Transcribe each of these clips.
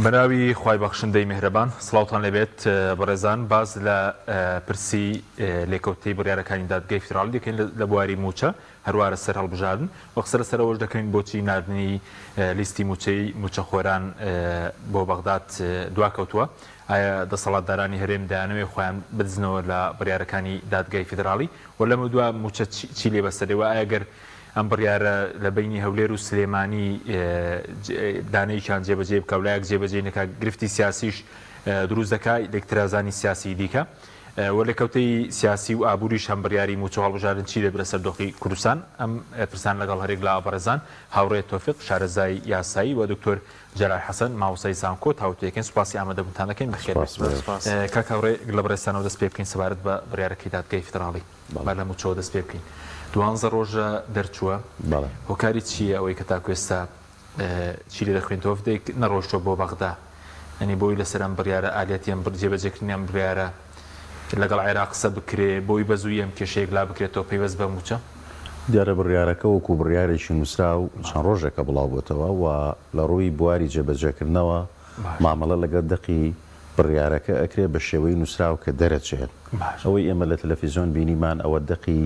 بەناوی خوای بەخشندەی میهرەبان سڵاوتان لێبێت بەڕێزان باس لە پرسی لێکەوتەی بڕیارەکانی دادگای فیدراڵی دەکەین لە بواری مووچە هەروە لەسەر هەڵبژاردن و قسە لەسەر ئەوەش دەکەین بۆچی ناردنی لیستی مووچەی مووچەخۆران بۆ بەغداد دواکەوتووە ئایا دەسەڵاتدارانی هەرێم دەیانەوێت خۆیان بدزنەوە لە بڕیارەکانی دادگای فیدراڵی و لەمەودوا مووچە چی لێ بەسەر دێ و ئایا گەر ئەم بڕیارە لە بەینی هەولێر و سلێمانی دانەیەکیان جێبەجێ بکا و لایەک جێبەجێی نەکا گرفتی سیاسیش دروست دەکا لێکترازانی سیاسی دیکە و لێکەوتەی سیاسی و ئابووریش هەم بڕیاری مووچە و هەڵبژاردن چی دەبێت لەسەر دۆخی کوردستان ئەم پرسان لەگەڵ هەرێک لە بەڕێزان هاوڕێ تۆفیق شارەزای یاسایی و دکتۆر جەلال حەسەن مامۆستای زانکۆ تاوتوێ دەکەین سوپاسی ئامادەبوونتان دەکەین بەخێر بێن کاک هاوڕێ لە بەڕێزتانەوە دەست پێ بکەین سەبارەت بە بڕیارەکەی دادگای فیدراڵی. با لە مووچەوە دەست پێ بکەین. دوانزە ڕۆژە دەرچووە. هۆکاری چییە ئەوەی کە تاکو ئێستا چی لێ دەخوێنیتەوە وەفدێک نەڕۆیشتووە بۆ بەغدا؟ یانی بۆی لەسەر ئەم بڕیارە ئالیەتی ئەم جێبەجێکردنی ئەم بڕیارە لەگەڵ عێراق قسە بکرێ بۆی بە زوویی ئەم کێشەیە یەکلا بکرێتەوە پەیوەست بە مووچە؟ دیارە بڕیارەکە وەکو بڕیارێکی نووسراو چەند ڕۆژێکە بڵاوبۆتەوە و لە ڕووی بواری جێبەجێکردنەوە مامەڵە لەگەڵ دەقی بڕیارەکە ئەکرێ بە شێوەی نووسراو کە دەرەچێت. ئەوەی ئێمە لە تەلەفیزیۆن بینیمان ئەوە دەقی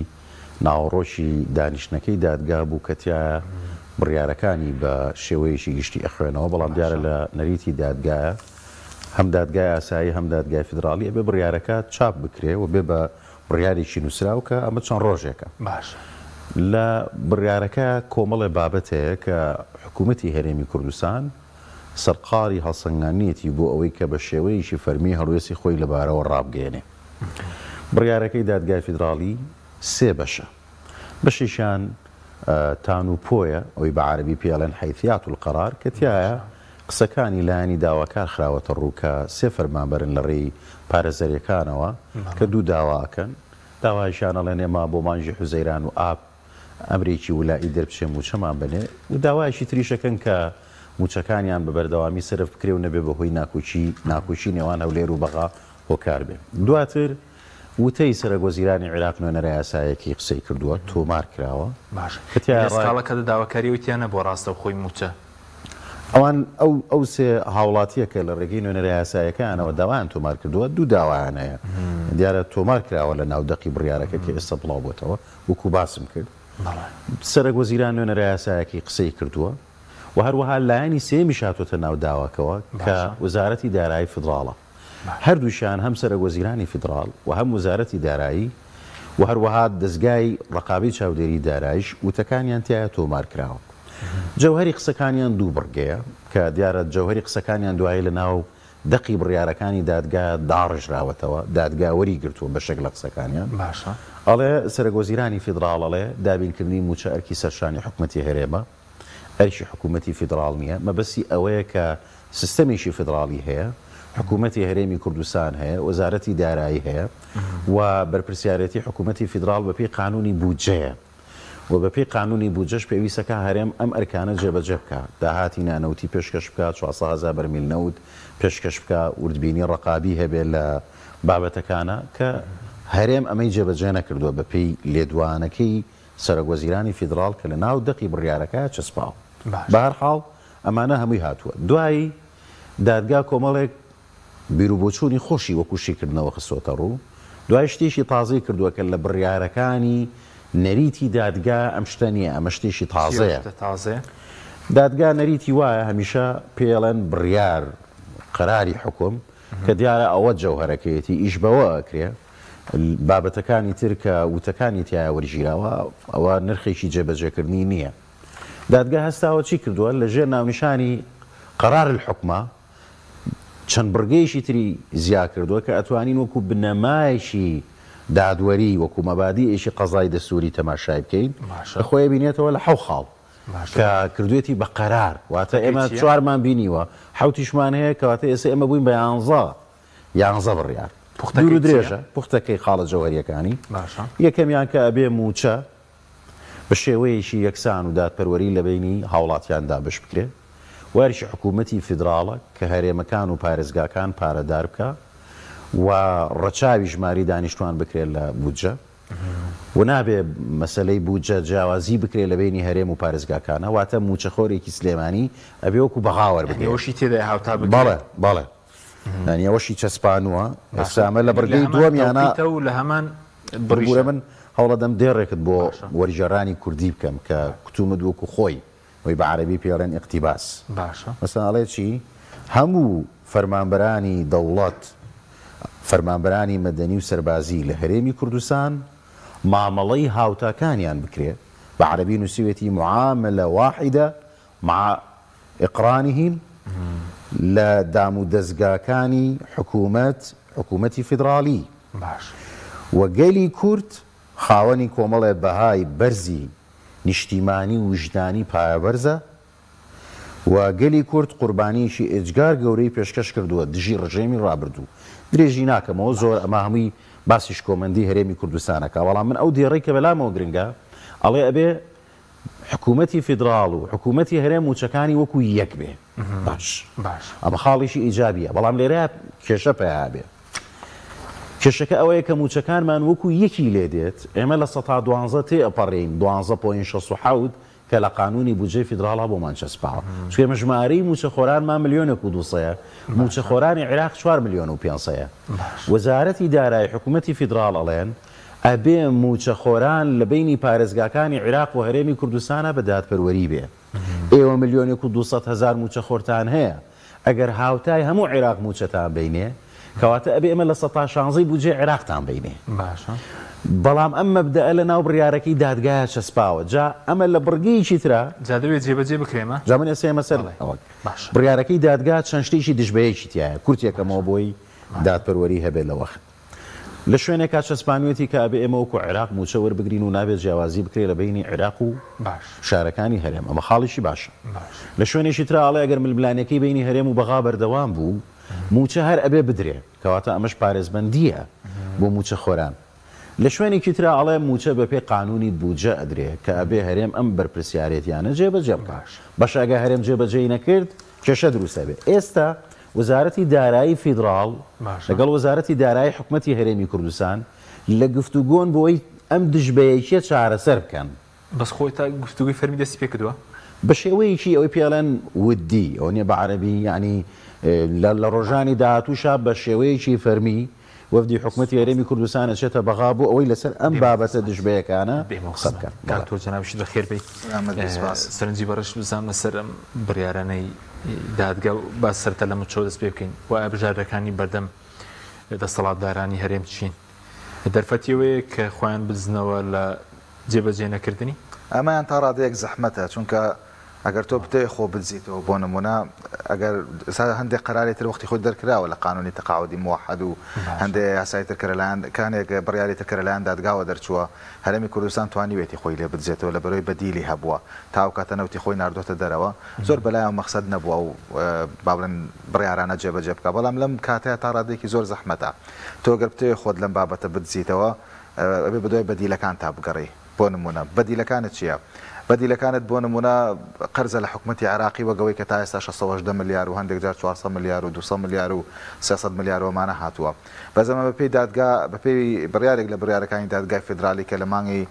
ناوەڕۆکی دانیشتنەکەی دادگا بوو کە تیایا بڕیارەکانی بە شێوەیەکی گشتی ئەخوێنەوە، بەڵام دیارە لە نەریتی دادگایە هەم دادگای ئاسایی هەم دادگای فیدراڵی ئەبێ بڕیارەکە چاپ بکرێ و بێ بە بڕیارێکی نووسراو کە ئەمە چەند ڕۆژێکە. لە بڕیارەکە کۆمەڵێ بابەت هەیە کە حکوومەتی هەرێمی کوردستان سەرقاڵی هەڵسەنگاندنیەتی بۆ ئەوەی کە بە شێوەیەکی فەرمی هەڵوێستی خۆی لەبارەوە ڕابگەیەنێ. بڕیارەکەی دادگای فیدراڵی سێ بەشە. بەشێکیان تان و پۆیە، ئەوەی بە عەرەبی پێی ئەڵێن حیثیات القرار، کە تیایا قسەکانی لایەنی داواکار خراوەتە ڕوو کە سێ فەرمانبەرن لە ڕێی پارێزەرەکانەوە کە دوو داوا ئەکەن. داوایەکیان ئەڵێن ئێمە بۆ مانگی حوزەیران و ئاب ئەمرێکی ولائی دەربچێ مووچەمان بەنێ و داوایەکی تریش ئەکەن کە مووچەکانیان بە بەردەوامی سەرف بکرێ و نەبێ بە هۆی ناکۆکی ناکۆکی نێوان هەولێر و بەغا هۆکار بێ. دواتر وتەی سەرەک وەزیرانی عیراق نوێنەرە یاسایەکی قسەی کردووە تۆمار کراوە باشە کە تیایا لە ڕای. سکاڵەکەدا داواکاری ئەوی تیا نەبووە ڕاستەوخۆی مووچە؟ ئەوان ئەو ئەو سێ هاوڵاتییە کە لە ڕێگەی نوێنەرە یاسایەکەیانەوە داوایان تۆمار کردووە دوو داوایان هەیە دیارە تۆمار کراوە لە ناو دەقی بڕیارەکە کە ئێستا بڵاو بۆتەوە وەکو باسم کرد سەرەک وەزیران نوێنەرە یاسایەکەی قسەی کردووە و هەروەها لایەنی سێیەمیش هاتۆتە ناو داواکەوە کە وەزارەتی دارایی فیدراڵە. هەردووکیان هەم سەرەک وەزیرانی فیدراڵ و هەم وەزارەتی دارایی و هەروەها دەزگای ڕەقابەی چاودێری دارایش وتەکانیان تیایا تۆمار کراوە. جەوهەری قسەکانیان دوو بڕگەیە کە دیارە جەوهەری قسەکانیان دوایی لە ناو دەقی بڕیارەکانی دادگا داڕێژراوەتەوە، دادگا وەری گرتووە بەشێک لە قسەکانیان. باشە. ئەڵێ، سەرەکوەزیرانی فیدڕاڵ ئەڵێ، دابینکردنی مووچە ئەرکی سەرشانی حکومەتی هەرێمە، ئەرکی حکومەتی فیدڕاڵ نییە، مەبەستی ئەوەیە کە سیستەمێکی فیدڕاڵی هەیە، حکومەتی هەرێمی کوردستان هەیە، وەزارەتی دارایی هەیە و بەرپرسیارێتی حکومەتی فیدڕاڵ بەپێی قانوونی بودجەیە. و بەپێی قانونی بودجەش پێویستەکا هەرێم ئەم ئەرکانە جێبەجێ بکا، داهاتی نانەوتی پێشکەش بکا، 400 هەزا بەرمیل نەوت پێشکەش بکا، وردبینی ڕەقابی هەبێ لە بابەتەکانا، کە هەرێم ئەمەی جێبەجێ نەکردووە بەپێی لێدوانەکەی سەرۆکوەزیرانی فیدڕاڵ کە لە ناو دەقی بڕیارەکەیا چەسپاوە. بەهەرحاڵ ئەمانە هەمووی هاتووە. دوایی دادگا کۆمەڵێک بیروبۆچوونی خۆشی وەکو شیکردنەوە خستۆتە ڕوو، دوای شتێکی تازەی کردووە کە لە بڕیارەکانی نەریتی دادگا ئەم شتە نییە، ئەمە شتێکی چییە ئەو تازەیە. شتە تازەیە؟ دادگا نەریتی وایە هەمیشە پێی ئەڵێن بڕیار، قەراری حوکم، کە دیارە ئەوە جەوهەرەکەیەتی، ئیش بەوە ئەکرێ، بابەتەکانی تر کە وتەکانی تیایا وەرگیراوە ئەوە نرخێکی جێبەجێکردنی نییە. دادگا هەستاوە چی کردووە؟ لە ژێر ناونیشانی قەرار الحوکمە، چەند بڕگەیەکی تری زیا کردووە کە ئەتوانین وەکو بنەمایەکی دادوەری وەکو مەبادیئێکی قەزای دەستوری تەماشای بکەین کە خۆی ئەبینێتەوە لە حەو خاڵ کە کردوێتی بە قەرار واتە ئێمە چوارمان بینیوە حەوتیشمان هەیە کەواتە ئێستا ئێمە بووین بە یانزە یانزە بڕیار دوور و درێژە پوختەکەی خاڵە جەوهەریەکانی یەکەمیان کە ئەبێ مووچە بە شێوەیەکی یەکسان و دادپەروەری لە بەینی هاوڵاتیان دابەش بکرێ و ئەرکی حکوومەتی فیدراڵە کە هەرێمەکان و پارێزگاکان پارەدار بکا و ڕەچاوی ژماری دانیشتوان بکرێ لە بودجە. و نابێ مەسەلەی بودجە جیاوازی بکرێ لە بەینی هەرێم و پارێزگاکانا، واتە مووچەخۆرێکی سلێمانی ئەبێ وەکو بەغا یانی وەربگرێ. ئەوەشی تێدایە هاوتا بکرێ؟ بەڵێ، بەڵێ. یانی ئەوەشی چەسپانووە. ئێستا باشە ئەمە لە یانی لە بڕگەی هەمان دووەمیانا. تەوقیتە و لە هەمان ببورە بڕیشە. من هەوڵەدەم دێڕێکت بۆ باشە. وەرگێڕانی کوردی بکەم کە کتومت وەکو خۆی ئەوەی بە عەرەبی پێی ئەڵێن اقتباس. باشە. مەسەلەن ئەڵێ چی؟ هەموو فەرمانبەرانی دەوڵەت، فەرمانبەرانی مەدەنی و سەربازی لە هەرێمی کوردستان مامەڵەی هاوتاکانیان بکرێ، بە عەرەبی نووسیوێتی معاملە واحدە مع اقرانهم، لە دامودەزگاکانی حکوومەت، حکوومەتی فیدراڵی. باشە. و گەلی کورد خاوەنی کۆمەڵێ بەهای بەرزی نیشتیمانی و ویژدانی پایەبەرزە و گەلی کورد قوربانییەکی ئێجگار گەورەی پێشکەش کردووە دژی ڕژێمی ڕابردوو. درێژی ناکەمەوە زۆر ئەمە هەمووی باسی شکۆمەندی هەرێمی کوردستان ئەکا بەڵام من ئەو دێڕەی کە بەلامەوە گرنگە ئەڵێ ئەبێ حکوومەتی فیدراڵ و حکوومەتی هەرێم مووچەکانی وەکوو یەک بێ. باش ئەمە خاڵێکی ئیجابییە بەڵام لێرە کێشە پەیا ئەبێ. کێشەکە ئەوەیە کە مووچەکانمان وەکو یەکی لێ دێت، ئێمە 12% تێ ئەپەڕێین، 12.67 کە لە قانوونی بودجەی فیدراڵا بۆمان چەسپاوە. چونکە ئێمە ژمارەی مووچەخۆرانمان ملیۆنێک و دووسەیە، مووچەخۆرانی عیراق چوار ملیۆن و پێنسەیە. وەزارەتی دارایی حکوومەتی فیدراڵ ئەڵێن ئەبێ مووچەخۆران لە بەینی پارێزگاکانی عیراق و هەرێمی کوردستانا بە دادپەروەری بێ. ئێوە ملیۆنێک و 200 هەزار مووچەخۆرتان هەیە، ئەگەر هاوتای هەموو عێراق مووچەتان بەینێ، کەواتە ئەبێ ئێمە 16%ی بودجەی عێراقتان بەینێ. باشە. بەڵام ئەم مەبدەئە لە ناو بڕیارەکەی دادگایا چەسپاوە. جا ئەمە لە بڕگەیەکی ترا. جا دەبێ جێبەجێ بکرێ ئەمە؟ جا من ئێستا ئێمە سەر بەڵێ. ئەوە. باشە. بڕیارەکەی دادگا چەند شتێکی دژبەیەکی تیایە. کورتێکەمەوە بۆی دادپەروەری هەبێ لە وەخت. لە شوێنێکا چەسپانویەتی کە ئەبێ ئێمە وەکو عێراق مووچە وەربگرین و نابێت جیاوازی بکرێ لە بەینی عێراق و شارەکانی هەرێم، ئەمە خاڵێکی باشە. لە شوێنێکی ترا ئەڵێ ئەگەر ململانێکەی بەینی هەرێم و بەغا بەردەوام بوو مووچە هەر ئەبێ بدرێ، کەواتە ئەمەش پارێزبەندییە بۆ مووچەخۆران. لە شوێنێکی ترا ئەڵێ مووچە بەپێی قانوونی بودجە ئەدرێ کە ئەبێ هەرێم ئەم بەرپرسیارێتیانە جێبەجێ بکا. باشە ئەگەر هەرێم جێبەجێی نەکرد کێشە دروست ئەبێ. ئێستا وەزارەتی دارایی فیدڕاڵ لەگەڵ وەزارەتی دارایی حکومەتی هەرێمی کوردستان لە گفتوگۆن بۆی ئەم دژبەیەکیە چارەسەر بکەن. بەس خۆی تا گفتوگۆی فەرمی دەستی پێکردوە؟ بە شێوەیەکی ئەوەی پێ ئەڵێن ودی، ئەوە نیە بە عەرەبی، یەعنی لە ڕۆژانی داهاتووشا بە شێوەیەکی فەرمی وەفدی حکومەتی هەرێمی کوردستان ئەچێتە بەغا بۆ ئەوەی لەسەر ئەم بابەتە دژبەیەکانە قسە بکەن. کاک تۆ جەنابیشت بەخێر بێی. سەرنجی بەڕێزت بزانم لەسەر ئەم بڕیارانەی دادگا و با سەرەتا لە مووچەوە دەست پێ بکەین. وایە بژاردەکانی بەردەم دەسەڵاتدارانی هەرێم چین؟ دەرفەتی ئەوەیە کە خۆیان بدزنەوە لە جێبەجێ نەکردنی؟ ئەمەیان تا ڕادەیەک زەحمەتە، چونکە ئەگەر تۆ بتەوێ خۆ بدزیتەوە بۆ نموونە ئەگەر ئێستا هەندێک قەراری تر وەختی خۆی دەرکراوە لە قانوونی تەقاعودی موەحەد و هەندێ یاسای تر کە لەلایەن کانێک بڕیاری تر کە لەلایەن دادگاوە دەرچووە هەرێمی کوردستان توانیوێتی خۆی لێ بدزێتەوە لە بەرەوەی بەدیلی هەبووە تا ئەو کاتە نەوتی خۆی ناردۆتە دەرەوە زۆر بەلایەوە مەخسەد نەبووە ئەو با بڵێن بڕیارانە جێبەجێ بکا بەڵام لەم کاتەیا تا ڕادەیەکی زۆر زەحمەتە تۆ گەر بتەوێ خۆت لەم بابەتە بدزیتەوە ئەبێ بەدوای بەدیلەکانتا بگەڕێی. بۆ نموونە بەدیلەکانت چییە؟ بەدیلەکانت بۆ نموونە قەرزە لە حکومەتی عێراقی وەک ئەوەی کە تا ئێستا 618 ملیار و هەندێک جار 400 ملیار و 200 ملیار و 300 ملیار و ئەمانە هاتووە. بەس ئەمە بەپێی دادگا بەپێی بڕیارێک لە بڕیارەکانی دادگای فیدرالی کە لە مانگی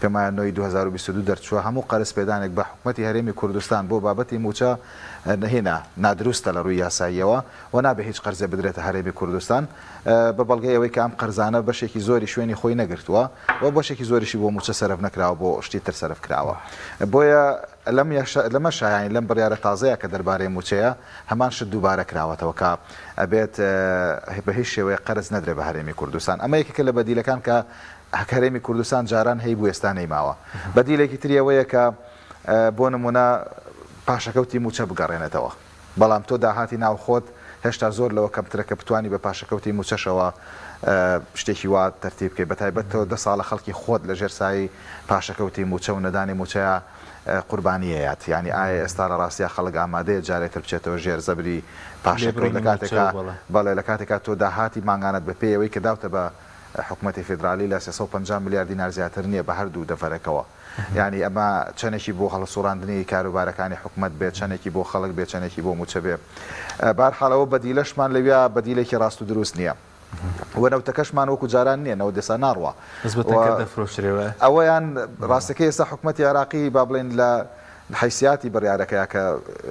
پێم وایە نۆی 2022 دەرچووە هەموو قەرز پێدانێک بە حکومەتی هەرێمی کوردستان بۆ بابەتی مووچە هینا نادروستە لە ڕووی یاساییەوە و نابێ هیچ قەرزێ بدرێتە هەرێمی کوردستان بە بەڵگەی ئەوەی کە ئەم قەرزانە بەشێکی زۆری شوێنی خۆی نەگرتووە و بەشێکی زۆریشی بۆ مووچە سەرف نەکراوە بۆ شتی تر سەرف کراوە بۆیە لەم لەمەشا یانی لەم بڕیارە تازەیە کە دەربارەی مووچەیە هەمان شت دووبارە کراوەتەوە کە ئەبێت بە هیچ شێوەیەک قەرز نەدرێ بە هەرێمی کوردستان ئەمە یەکێکە لە بەدیلەکان کە هەرێمی کوردستان جاران هەیبوو ئێستا نەیماوە بەدیلێکی تری ئەوەیە کە بۆ نموونە پاشەکەوتی مووچە بگەڕێنێتەوە. بەڵام تۆ داهاتی ناوخۆت هێشتا زۆر لەوە کەمترە کە بتوانی بە پاشەکەوتی مووچەشەوە شتێکی وا تەرتیب بکەی، بەتایبەت تۆ دە ساڵە خەڵکی خۆت لە ژێر سایەی پاشەکەوتی مووچە و نەدانی مووچەیا قوربانی ئەیات، یانی ئایا ئێستا لە ڕاستیا خەڵک ئامادەیە جارێ تر بچێتەوە ژێر زەبری پاشەکەوت لە لێبڕینی مووچە کاتێکا و بەڵێ. بەڵێ لە کاتێکا تۆ داهاتی مانگانەت بە پێی ئەوەی کە داوتە بە حکومەتی فیدرالی لە 350 ملیار دینار زیاتر نییە بە هەردوو دەڤەرەکەوە. یانی ئەمە چەنێکی بۆ هەڵسوڕاندنی کاروبارەکانی حکومەت بێت، چەنێکی بۆ خەڵک بێت، چەنێکی بۆ مووچە بێ. بەهەرحاڵ ئەوە بەدیلەشمان لەویا بەدیلێکی ڕاست و دروست نییە. و نەوتەکەشمان وەکو جاران نییە نەوت ئێستا ناڕوا بەس بە تەنکەر دەفرۆشرێ وایە؟ ئەوەیان ڕاستەکەی ئێستا حکومەتی عێراقی با بڵێین لە حەیسیاتی بڕیارەکەیا کە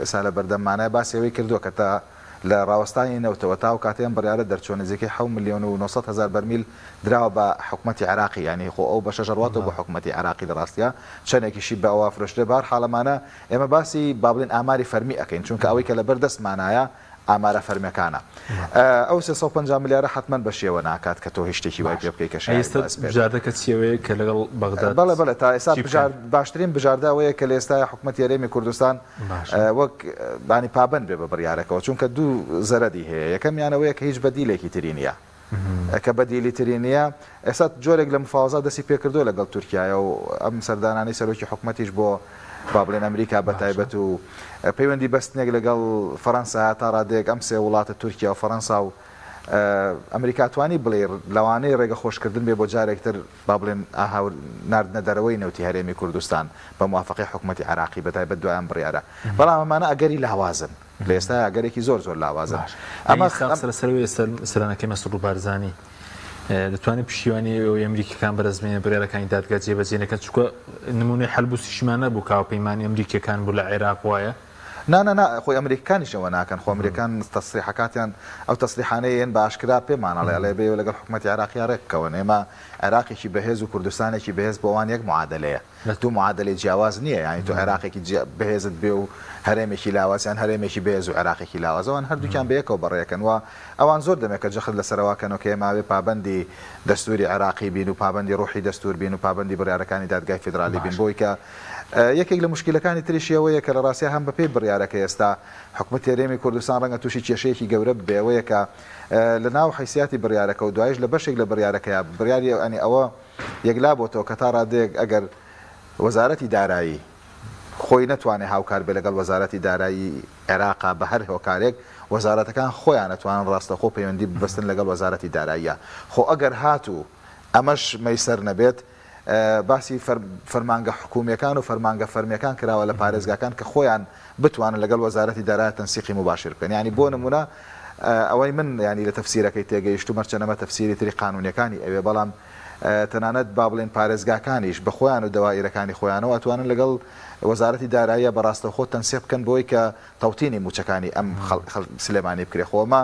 ئێستا لە بەردەممانە باسی ئەوەی کردووە کە تا لە ڕاوەستانی نەوتەوە تا ئەو کاتەی ئەم بڕیارە دەرچووە نزیکەی حەو ملیۆن و 900 هەزار بەرمیل دراوە بە حکومەتی عێراقی یانی خۆ ئەو بەشەش ئەڕواتەوە بۆ حکومەتی عێراقی لە ڕاستیا چەندێکیشی بە ئەوە فرۆشرێ بە هەر حاڵ ئەمانە ئێمە باسی با بڵێین ئاماری فەرمی ئەکەین چونکە ئەوەی کە لەبەر دەستمانایە ئامارە فەرمیەکانە ئەو 350 ملیارە حەتمەن بەشیەوە ناکات کە تۆ هیچ شتێکی وای پێ بکەی کە ئەی شایانی ئێستا باس بێت. بژاردەکە چیە ئەوەیە کە لەگەڵ بەغداد بەڵێ بەڵێ تا ئێستا چی بکەن؟ بژار باشترین بژاردە ئەوەیە کە لە ئێستایا حکومەتی هەرێمی کوردستان باشە. وەک بانی پابەند بێ بە بڕیارەکەوە چونکە دوو زەرەدی هەیە یەکەمیان ئەوەیە کە هیچ بەدیلێکی تری نیە کە بەدیلی تری نیە ئێستا جۆرێک لە مفاوەزات دەستی پێکردووە لەگەڵ تورکیایە و ئەم سەردانانەی سەرۆکی حکومەتیش بۆ با بڵێن ئەمریکا بە تایبەت و پەیوەندی بەستنێک لەگەڵ فەرەنسا تا ڕادەیەک ئەم سێ وڵاتە تورکیا و فەرەنسا و ئەمریکا توانی بڵێ لەوانەیە ڕێگە خۆشکردن بێ بۆ جارێکتر با بڵێن ئاهاور ناردنە دەرەوەی نەوتی هەرێمی کوردستان بە موافقەی حکومەتی عێراقی بە تایبەت دوای ئەم بڕیارە بەڵام ئەمانە ئەگەری لاوازن. لە ئێستایا ئەگەرێکی زۆر زۆر لاوازە. باشە ئەی ئێستا قسە لەسەر ئەوەیە سەردانەکەی مەسرور بارزانی دەتوانێت پشتیوانی ئەوەی ئەمریکیەکان بەدەست بێنێت بڕیارەکانی دادگا جێبەجێ نەکەن چونکە نمونەی حەلبوسیشمان نەبوو کە هاوپەیمانی ئەمریکیەکان بوو لە عێراق وایە؟ نا نا نا خۆی ئەمریکەکانیش ئەوە ناکەن خۆ ئەمریکان تەسریحەکاتیان ئەو تەسریحانەی یەن بە ئاشکرا پێمان ئەڵێ ئەڵێ بێ لەگەڵ حکومەتی عێراقیا ڕێک بکەون ئێمە عێراقێکی بەهێز و کوردستانێکی بەهێز بۆ ئەوان یەک معادەلەیە. دوو معادەلەی جیاواز نییە، یانی تۆ عێراقێکی بەهێزت بێ و هەرێمێکی لاواز یان هەرێمێکی بەهێز و عێراقێکی لاواز، ئەوان هەردووکیان بەیەکەوە بەڕێکەن و ئەوان زۆر دەمێکە جەخت لەسەر ئەوە کەنەوە کە ئێمە ئەبێ پابەندی دەستووری عێراقی بین و پابەندی ڕوحی دەستوور بین و پابەندی بڕیارەکانی دادگای فیدرالی بین بۆی کە یەکێک لە موشکیلەکانی تریشی ئەوەیە کە لە ڕاستیا هەم بەپێی بڕیارەکە ئێستا حکومەتی هەرێمی کوردستان ڕەنگە تووشی کێشەیەکی گەورە ببێ ئەوەیە کە لە ناو حەیسیاتی بڕیارەکە و دوایش لە بەشێک لە بڕیارەکەیا بڕیاری یانی ئەوە یەکلا بۆتەوە کە تا ڕادەیەک ئەگەر وەزارەتی دارایی خۆی نەتوانێ هاوکار بێ لەگەڵ وەزارەتی دارایی عێراقا بە هەر هۆکارێک وەزارەتەکان خۆیان ئەتوانن ڕاستەوخۆ پەیوەندی ببەستن لەگەڵ وەزارەتی داراییا خۆ ئەگەر هاتوو ئەمەش مەیسەر نەبێت باسی فەرمانگە حکومیەکان و فەرمانگە فەرمیەکان کراوە لە پارێزگاکان کە خۆیان بتوانن لەگەڵ وەزارەتی دارایی تەنسیقی موباشر بکەن یانی بۆ نمونە ئەوەی من یانی لە تەفسیرەکەی تێگەیشتوم هەرچەند ئەمە تەفسیری تری قانونیەکانی ئەوێ بەڵام تەنانەت با بڵێین پارێزگاکانیش بە خۆیان و دەوائیرەکانی خۆیانەوە ئەتوانن لەگەڵ وەزارەتی داراییە بە ڕاستەوخۆ تەنسیق بکەن بۆی کە تەوتینی موچەکانی ئەم سلێمانی بکرێ خۆ ئەمە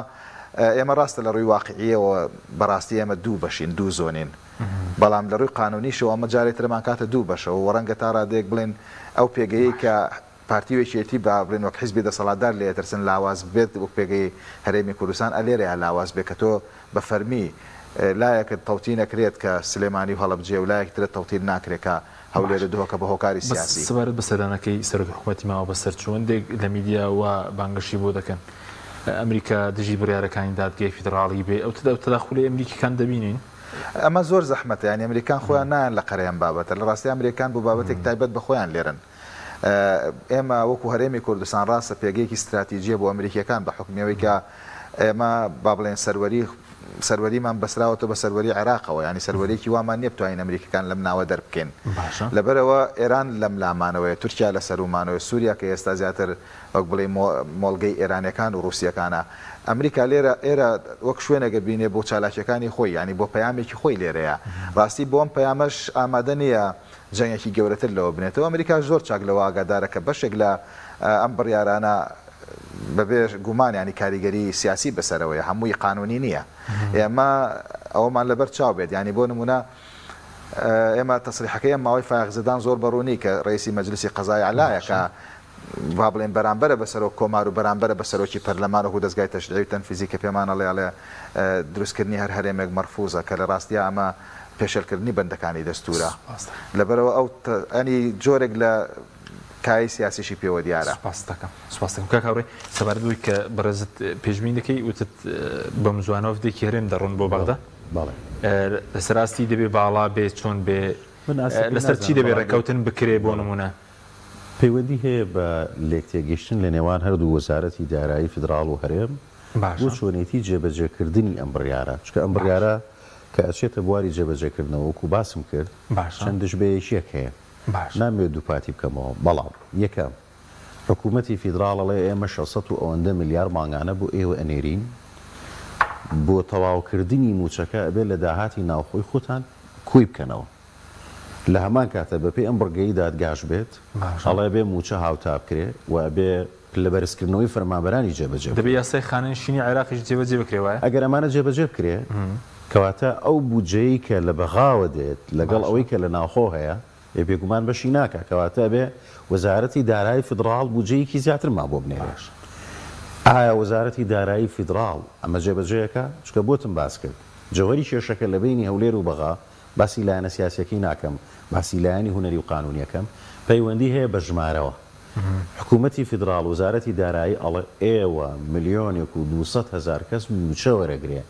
ئێمە ڕاستە لە ڕووی واقعیەوە بەڕاستی ئێمە دوو بەشین دوو زۆنین بەڵام لە ڕووی قانونیشەوە ئەمە جارێ ترمان کاتە دوو بەشەوە و ڕەنگە تا ڕادەیەک بڵێن ئەو پێگەیەی کە پارتی و یەکێتی با بڵێین وەک حیزبی دەسەڵاتدار لێ ئەترسن لاواز ببێت وەک پێگەی هەرێمی کوردستان ئە لێرەیا لاواز بێت کە تۆ بە فەرمی لایەکت تەوتین ئەکرێت کە سلێمانی و هەڵەبجەیە و لایەکی ترت تەوتین ناکرێت کە هەولێر و باشە دهۆکە بە هۆکاری بەس سیاسی. سەبارەت بە سەردانەکەی سەرۆکی حکومەتی ماوە بەسەرچوو هەندێک لە میدیا وا بانگەشەی بۆ دەکەن ئەمریکا دژی بڕیارەکانی دادگای فیدڕاڵی بێ ئەو تەداخولەی ئەمریکیەکان دەبینین؟ ئەمە زۆر زەحمەتە یانی ئەمریکان خۆیان نایەن لە قەرەی ئەم بابەتە لە ڕاستیا ئەمریکان بۆ بابەتێک تایبەت بە خۆیان لێرەن ئێمە وەکو هەرێمی کوردستان ڕاستە پێگەیەکی ستراتیجیە بۆ ئەمریکیەکان بە حوکمی ئەوەی کە ئێمە با بڵێن سەروەری سەروەریمان بەسراوەتەوە بە سەروەری عێراقەوە یانی سەروەریەکی وامان نیە بتوانین ئەمریکەکان لەم ناوە دەربکەین لەبەرئەوە ئێران لەم لامانەوەیە تورکیا لە سەرومانەوەیە سوریا کە ئێستا زیاتر وەک بڵێی مۆڵگەی ئێرانیەکان و ڕوسیەکانە ئەمریکا لێرە ئێرە وەک شوێنێک ئەبینێ بۆ چالاکیەکانی خۆی یانی بۆ پەیامێکی خۆی لێرەیە ڕاستی بۆ ئەم پەیامەش ئامادە نیە جەنگێکی گەورەتر لەوە بنێتەوە، ئەمریکاش زۆر چاک لەوە ئاگادارە کە بەشێک لە ئەم بڕیارانە بەبێ گومان یانی کاریگەری سیاسی بەسەرەوەیە، هەمووی قانونی نییە. ئێمە ئەوەمان لەبەر چاو بێت یانی بۆ نموونە ئێمە تەسریحەکەی ئەم ماوەی فایەق زێدان زۆر بە ڕوونی کە ڕەئیسی مەجلسی قەزای عەلایە کە با بڵێین بەرامبەرە بە سەرۆک کۆمار و بەرامبەرە بە سەرۆکی پەرلەمان وەکو دەزگای تەشریعی و تەنفیزی کە پێمان ئەڵێ ئەڵێ دروستکردنی هەر هەرێمێک مەرفوزە کە لە ڕاستیا ئەمە پێشێلکردنی بەندەکانی دەستورە لەبەرئەوە ئەو ینی جۆرێک لە کایەی سیاسیشی پێوە دیارە. سوپاست دەکەم سوپاست دەکەم کاک هاوڕێ سەبارەت بەوەی کە بەڕێزت پێشبینی دەکەی وتت بەم زوانە وەفدێکی هەرێم دەڕۆن بۆ بەغدا بەڵێ لەسەر ئاستی دەبێ باڵا بێ چۆن بێ من ئاستەکەی لەسەر چی نازانم دەبێ بەڵام ڕێککەوتن بکرێ بۆ بەڵێ نمونە؟ پەیوەندی هەیە بە لێکتێگەیشتن لە نێوان هەردوو وەزارەتی دارایی فیدراڵ و هەرێم بۆ باشە. چۆنێتی جێبەجێکردنی ئەم بڕیارە، چونکە ئەم باشە. بڕیارە کە ئەچێتە بواری جێبەجێکردنەوە وەکو باسم کرد باشە. چەند دژبەیەکیەک هەیە باشە. نامەوێت دووپاتی بکەمەوە، بەڵام یەکەم حکوومەتی فیدراڵ ئەڵێ ئێمە 600 و ئەوەندە ملیار مانگانە بۆ ئێوە ئەنێرین. بۆ تەواوکردنی مووچەکە ئەبێ لە داهاتی ناوخۆی خۆتان کۆی بکەنەوە. لە هەمان کاتا بەپێی ئەم بڕگەی دادگاش بێت ئەڵێ ئەبێ مووچە هاوتا بکرێ و ئەبێ پلە بەرزکردنەوەی فەرمانبەرانی جێبەجێ دەبێ بکرێ. یاسای خانەنشینی عێراقیش جێبەجێ بکرێ وایە؟ ئەگەر ئەمانە جێبەجێ بکرێ کەواتە ئەو بودجەیەی کە لە بەغاوە دێت لەگەڵ ئەوەی کە لە ناوخۆ هەیە ئێ بێگومان بەشی ناکا، کەواتە ئەبێ وەزارەتی دارایی فیدڕاڵ بودجەیەکی زیاترمان بۆ بنێرێ. ئایا وەزارەتی دارایی فیدڕاڵ ئەمە جێبەجێ ئەکا؟ چونکە بۆتم باس کرد جەوهەری کێشەکە لە بەینی هەولێر و بەغا، باسی لایەنە سیاسیەکەی ناکەم، باسی لایەنی هونەری و قانونی ئەکەم، پەیوەندی هەیە بە ژمارەوە. حکوومەتی فیدراڵ، وەزارەتی دارایی ئەڵێ ئێوە ملیۆنێک و 200 هەزار کەس مووچە وەرەگرێ،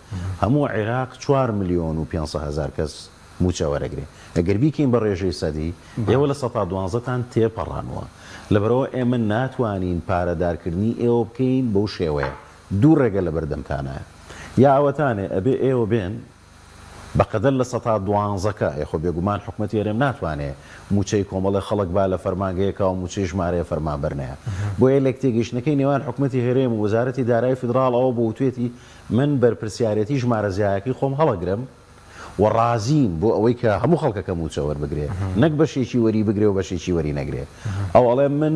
هەموو عێراق 4 ملیۆن و 500 هەزار کەس مووچە وەرەگرێ. ئەگەر بیکەین بە ڕێژەی سەدی، ئێوە 12%تان تێپەڕانووە. لەبەرئەوە ئێمە ناتوانین پارەدارکردنی ئێوە بکەین بەو شێوەیە. دوو ڕێگە لەبەردەمتانایە. یا ئەوەتانێ ئەبێ ئێوە بێن بەقەدەر لە سەتا دوانزەکە، ئێ خۆ بێگومان حکومەتی هەرێم ناتوانێ مووچەی کۆمەڵێ خەڵک با لە فەرمانگەیەکا و مووچەی ژمارەیە فەرمانبەر نەیا. بۆیە لێکتێگەیشتنەکەی نێوان حکومەتی هەرێم و وەزارەتی دارایی فیدڕاڵ ئەوە بوو وتوێتی من بەرپرسیارێتی ژمارە زیایەکەی خۆم هەڵەگرم و ڕازیم بۆ ئەوەی کە هەموو خەڵکەکە مووچە وەربگرێ نەک بەشێکی وەری بگرێ و بەشێکی وەری نەگرێ. ئەو ئەڵێ من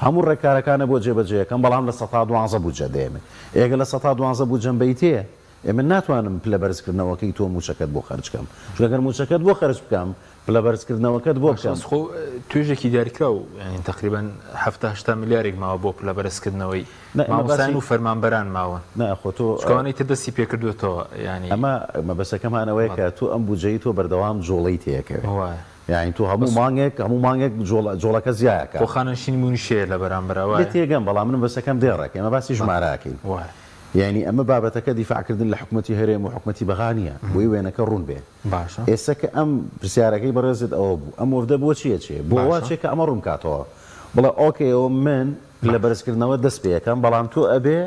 هەموو ڕێکارەکانە بۆ جێبەجێ ئەکەم بەڵام 12% بودجە دەیەمێ. ئێ گەر 12% بودجەم بەیتێ ئێ من ناتوانم پلە بەرزکردنەوەکەی تۆ مووچەکەت بۆ خەرج کەم، چونکە گەر مووچەکەت بۆ خەرج بکەم، پلە بەرزکردنەوەکەت بۆ باشە بکەم. بەس خۆ توێژێکی دیاریکراو یانی تەقریبەن حەفتا هەشتا ملیارێک ماوە بۆ پلە بەرزکردنەوەی نا ئێمە مامۆستایان باسی و فەرمانبەران ماون. نا خۆ تۆ چونکە ئەوانەی تر دەستی پێکردووەتەوە یانی. ئەمە مەبەستەکەمان ئەوەیە بەڵێ. کە تۆ ئەم بودجەی تۆ بەردەوام جوڵەی تێکەوێ. وایە. یانی تۆ هەموو بەس. مانگێک هەموو مانگێک جوڵە جوڵەکە زیایەکا. خۆ خانەنشینی بوونیش هەیە لە بەرامبەرا لێ وایە؟ تێگەم بەڵام من مەبەستەکەم دێڕێکە ئێمە باسی بەڵێ ژمارە ئەکەین. وایە. یانی ئەمە بابەتەکە دیفاع کردن لە حکومەتی هەرێم و حکومەتی بەغا نییە، بۆی وێنەکە ڕوون بێ. باشە. ئێستا کە ئەم پرسیارەکەی بەڕێزت ئەوە بوو، ئەم وەفدە بۆ چی ئەچێ؟ بۆ وا باشە. چێ کە ئەمە ڕوون بکاتەوە. بڵێ okay ئەوە من پلە باشە. بەرزکردنەوە دەست پێ ئەکەم، بەڵام تۆ ئەبێ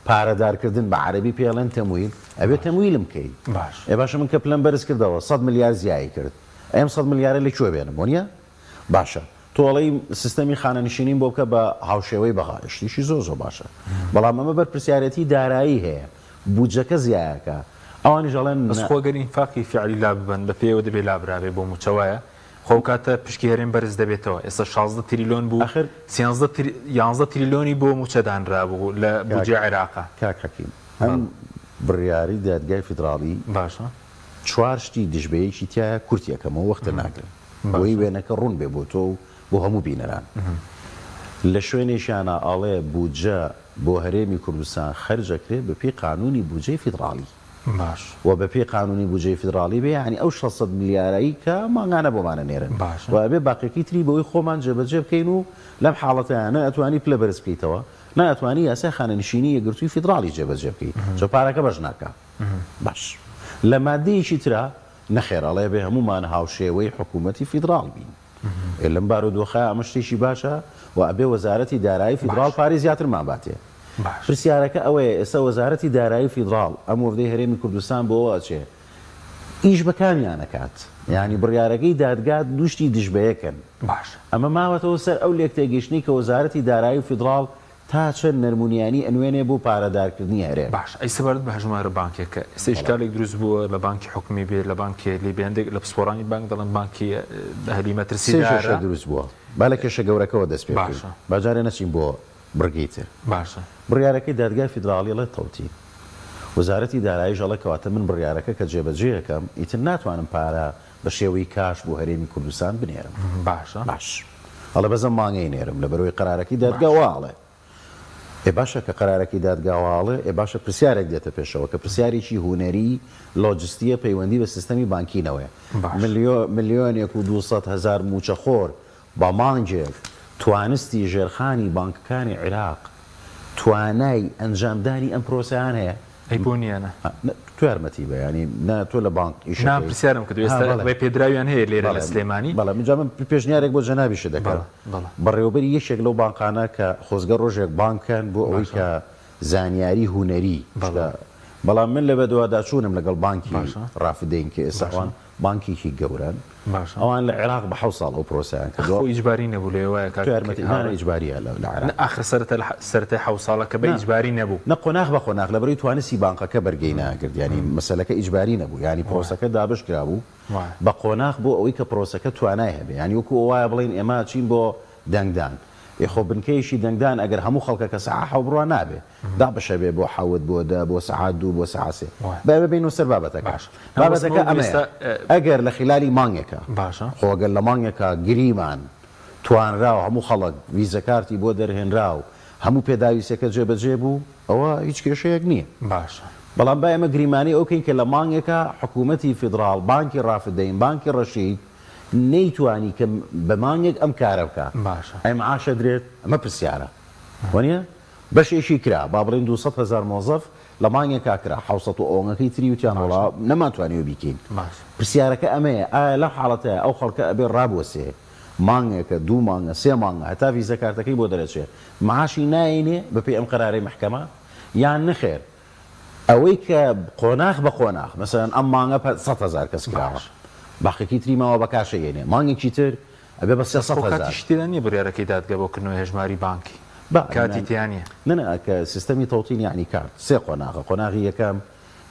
پارەدارکردن، بە عەرەبی پێی ئەڵێن تمویل، ئەبێ باشە. تەمویلم بکەی. باشە. ئێ باشە من کە پلەم بەرز کردەوە 100 ملیار زیایی کرد، ئەی ئەم 100 ملیارە لە کوێ بێنم؟ وەنیە؟ باشە تۆ ئەڵێی سیستەمی خانەنشینیم بۆ بکە بە هاوشێوەی بەغا، شتێکی زۆر زۆر باشە، بەڵام ئەمە بەرپرسیارێتی دارایی هەیە، بودجەکە زیایەکە، ئەوانیش ئەڵێن بەس نا. خۆ گەر ئینفاقی فیعلی لاببەن بە پێیەوە دەبێ لابرابێ بۆ موچە وایە؟ خۆ ئەو کاتە پشکی هەرێم بەرز دەبێتەوە ئێستا 16 تریلۆن بوو ئاخر سیانزدە تری یانزدە تریلۆنی بۆ موچە دانرابوو لە کاک بودجەی عێراقا. کاک حەکیم ئەم بەڵێ. بڕیارەی دادگای فیدراڵی باشە. چوار شتی دژبەیەکی تیایە کورتی ئەکەمەوە وەختت ناگرم بۆی باشە. وێنەکە ڕوون بێ بۆ تۆ و بۆ هەموو بینەران. لە شوێنێکیانا ئەڵێ بودجە بۆ هەرێمی کوردستان خەرج ئەکرێ بە پێی قانوونی بودجەی فیدڕاڵی. باش. و بە پێی قانوونی بودجەی فیدڕاڵی بێ یانی ئەو 600 ملیارەی کە مانگانە بۆمان ئەنێرن باشە. و ئەبێ باقیەکەی تری بەوەی خۆمان جێبەجێ بکەین و لەم حاڵەتەیا نە ئەتوانی پلە بەرز بکەیتەوە نە ئەتوانی یاسای خانەنشینی یەکگرتووی فیدڕاڵی جێبەجێ بکەی چۆ پارەکە بەش ناکا. باش لە مادەیەکی ترا نەخێر ئەڵێ بێ هەموومان هاوشێوەی حکوومەتی فیدڕاڵ بین. ئێ لەم بارودۆخە ئەمە شتێکی باشە و ئەبێ وەزارەتی دارایی فیدڕاڵ باش. پارەی زیاترمان باتێ. باش. پرسیارەکە ئەوەیە ئێستا وەزارەتی دارایی فیدڕاڵ ئەم وەفدەی هەرێمی کوردستان بۆوە ئەچێ ئیش بە کامیان ئەکات؟ یانی بڕیارەکەی دادگا دوو شتی دژ بەیەکن. باش. ئەمە ماوەتەوە سەر ئەو لێکتێگەیشتنەی کە وەزارەتی دارایی فیدڕاڵ تا چەند نەرمونیانی ئەنوێنێ بۆ پارەدارکردنی هەرێم. باش ئەی سەبارەت بە هەژمارە بانکیەکە ئێستا بەڵێ. ئیشکالێک دروست بووە لە بانکی حکومی بێ لە بانکی ئەهلی بێ هەندێک لە پسپۆڕانی بانک دەڵێن بانکی ئەهلی سێ کێشە مەترسیدارە. دروست بووە با لە کێشە گەورەکەوە دەست پێ بکەین باشە. با جارێ نەچین بۆ بڕگەی تر. باشە. بڕیارەکەی دادگای فیدراڵی ئەڵێ تەوتین. وەزارەتی داراییش ئەڵێ کەواتە من بڕیارەکە کە جێبەجێ ئەکەم ئیتر ناتوانم پارە بە شێوەی کاش بۆ هەرێمی کوردستان بنێرم. باشە. باش. ئەڵێ بەس ئەم مانگەی نێرم لەبەرئەوەی قەرارەکەی دادگا باشە. وا ئەڵێ. ئێ باشە کە قەرارەکەی دادگا وا ئەڵێ، ئێ باشە پرسیارێک دێتە پێشەوە کە پرسیارێکی هونەری لۆجستییە پەیوەندی بە سیستەمی بانکینەوەیە. باش. ملیۆ ملیۆنێک و 200 هەزار مووچەخۆر بە مانگێک توانستی ژێرخانی بانکەکانی عیراق توانای ئەنجامدانی ئەم پرۆسەیان هەیە؟ ئەی بۆ نییانە؟ تۆ یارمەتی بە یانی نا تۆ لە بانک نا ئیشەکەی پرسیارم کردو ها ئێستا بەڵێ ڕێپێدراویان هەیە لێرە لە بەڵێ سلێمانی بەڵێ من جا من پێشنیارێک بۆ جەنابیشت دەکەم بەڵێ بەڵێ بەڕێوەبەری یەکێک لەو بانقانە کە خۆزگە ڕۆژێک بانگ کەن بۆ ئەوەی باشە کە زانیاری هونەری بەڵێ چونکە بەڵام من لە بەدواداچوونم لەگەڵ بانکی باشە ڕافدەین کە ئێستا باشە ئەوان. بانکێکی گەورەن باشە. ئەوان لە عێراق بە حەوت ساڵ ئەو پرۆسەیان کردووە. خۆ ئیجباری نەبوو لەوێ وایە کاک تۆ یارمەتی نا نا هاوڕێ؟ ئیجباریە لە لە نا عێراق. ئاخر سەرەتا لە سەرەتای حەوت ساڵە کە بە نا ئیجباری نەبوو. نا قۆناغ بە قۆناغ لەبەرئەوەی توانستی بانقەکە بەرگەی ناگرت یانی مەسەلەکە ئیجباری نەبوو یانی وایە. پرۆسەکە دابەش کرابوو وایە. بە قۆناغ بۆ ئەوەی کە پرۆسەکە توانای هەبێ یانی وەکو ئەوە وایە بڵێین ئێمە ئەچین بۆ دەنگدان ئێ خۆ بنکەیەکی دەنگدان ئەگەر هەموو خەڵکەکە سەعا حەو بڕوا نابێ دابەشەبێ بۆ حەوت بۆ دە بۆ سەعات دوو بۆ سەعات سێ با ئێمە بێینەوە سەر بابەتەکە باشە مامۆستا بابەتەکە مەبوو ئەمەیە ئێستا ئەگەر لە خیلالی مانگێکا باشە خۆ ئەگەر لە مانگێکا گریمان توانرا و هەموو خەڵک ڤیزە کارتی بۆ دەرهێنرا و هەموو پێداویستیەکە جێبەجێ بوو ئەوە هیچ کێشەیەک نییە باشە. بەڵام با ئێمە گریمانەی ئەوە بکەین کە لە مانگێکا حکوومەتی فیدڕاڵ بانکی ڕافدەین بانکی ڕەشید نەیتوانی کە بە مانگێک ئەم کارە بکا باشە. ئەی معاش ئەدرێت؟ ئەمە پرسیارە وەنیە؟ بەشێکی کرا با بڵێین 200 هەزار مۆزەف لە مانگێکا کرا 700 و ئەوەنگەکەی تری وتیان وەڵا باشە. نەمانتوانیوە بیکەین باشە. پرسیارەکە ئەمەیە ئایا لەم حاڵەتەیا ئەو خەڵکە ئەبێ ڕابوەسێ مانگێکە دوو مانگە سێ مانگە هەتا ڤیزە کارتەکەی بۆ دەرەچێ معاشی نایەینێ بەپێی ئەم قەرارەی مەحکەمە یان نەخێر ئەوەی کە قۆناغ بە قۆناغ مەسەلەن ئەم مانگە 100 هەزار کەس کراوە باشە. باقیەکەی تری ماوە بە کاشە یەنێ مانگێکی تر ئەبێ بە بەس 300 خۆ هەزار. کاتیشی تێدا نییە بڕیارەکەی دادگا بۆ کردنەوەی هەژماری بانکی با کاتی تیا نییە. نا نا کە سیستەمی تەوتین یەعنی کارت سێ قۆناغە قۆناغی یەکەم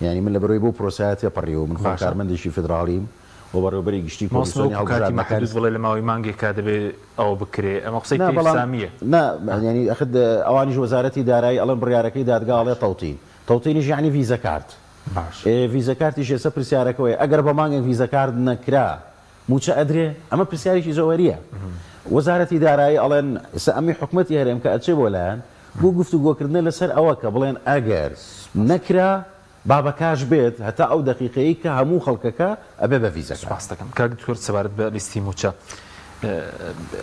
یانی من لەبەرئەوەی بەو پرۆسەیە تێپەڕیوم من خۆم باشە. کارمەندێکی فیدراڵیم و بەڕێوەبەری گشتی مامۆستا کۆمیسۆنی وەکو کاتی هەڵبژاردنەکانی مەحدود بڵێ لە ماوەی مانگێکا دەبێ ئەوە بکرێ ئەمە قسەی نا تەیف بەڵام سامییە. نا یانی ئەخد ئەوانیش وەزارەتی دارایی ئەڵێن بڕیارەکەی دادگا ئەڵێ باشە. تەوتین تەوتینیش یانی ڤیزە کارت باشە. ئێ ڤیزە کارتیش ئێستا پرسیارەکە ئەوەیە ئەگەر بە مانگێک ڤیزە کارت نەکرا مووچە ئەدرێ؟ ئەمە پرسیارێکی جەوهەرییە. وەزارەتی دارایی ئەڵێن ئێستا ئەمەی حکومەتی هەرێم کە ئەچێ بۆ لایان بۆ گفتوگۆکردنە لەسەر ئەوە کە بڵێن ئەگەر نەکرا با بە کاش بێت هەتا ئەو دەقیقەیەی کە هەموو خەڵکەکە ئەبێ بە ڤیزە کارت. سوپاست دەکەم کاک دکتۆر. سەبارەت بە لیستی مووچە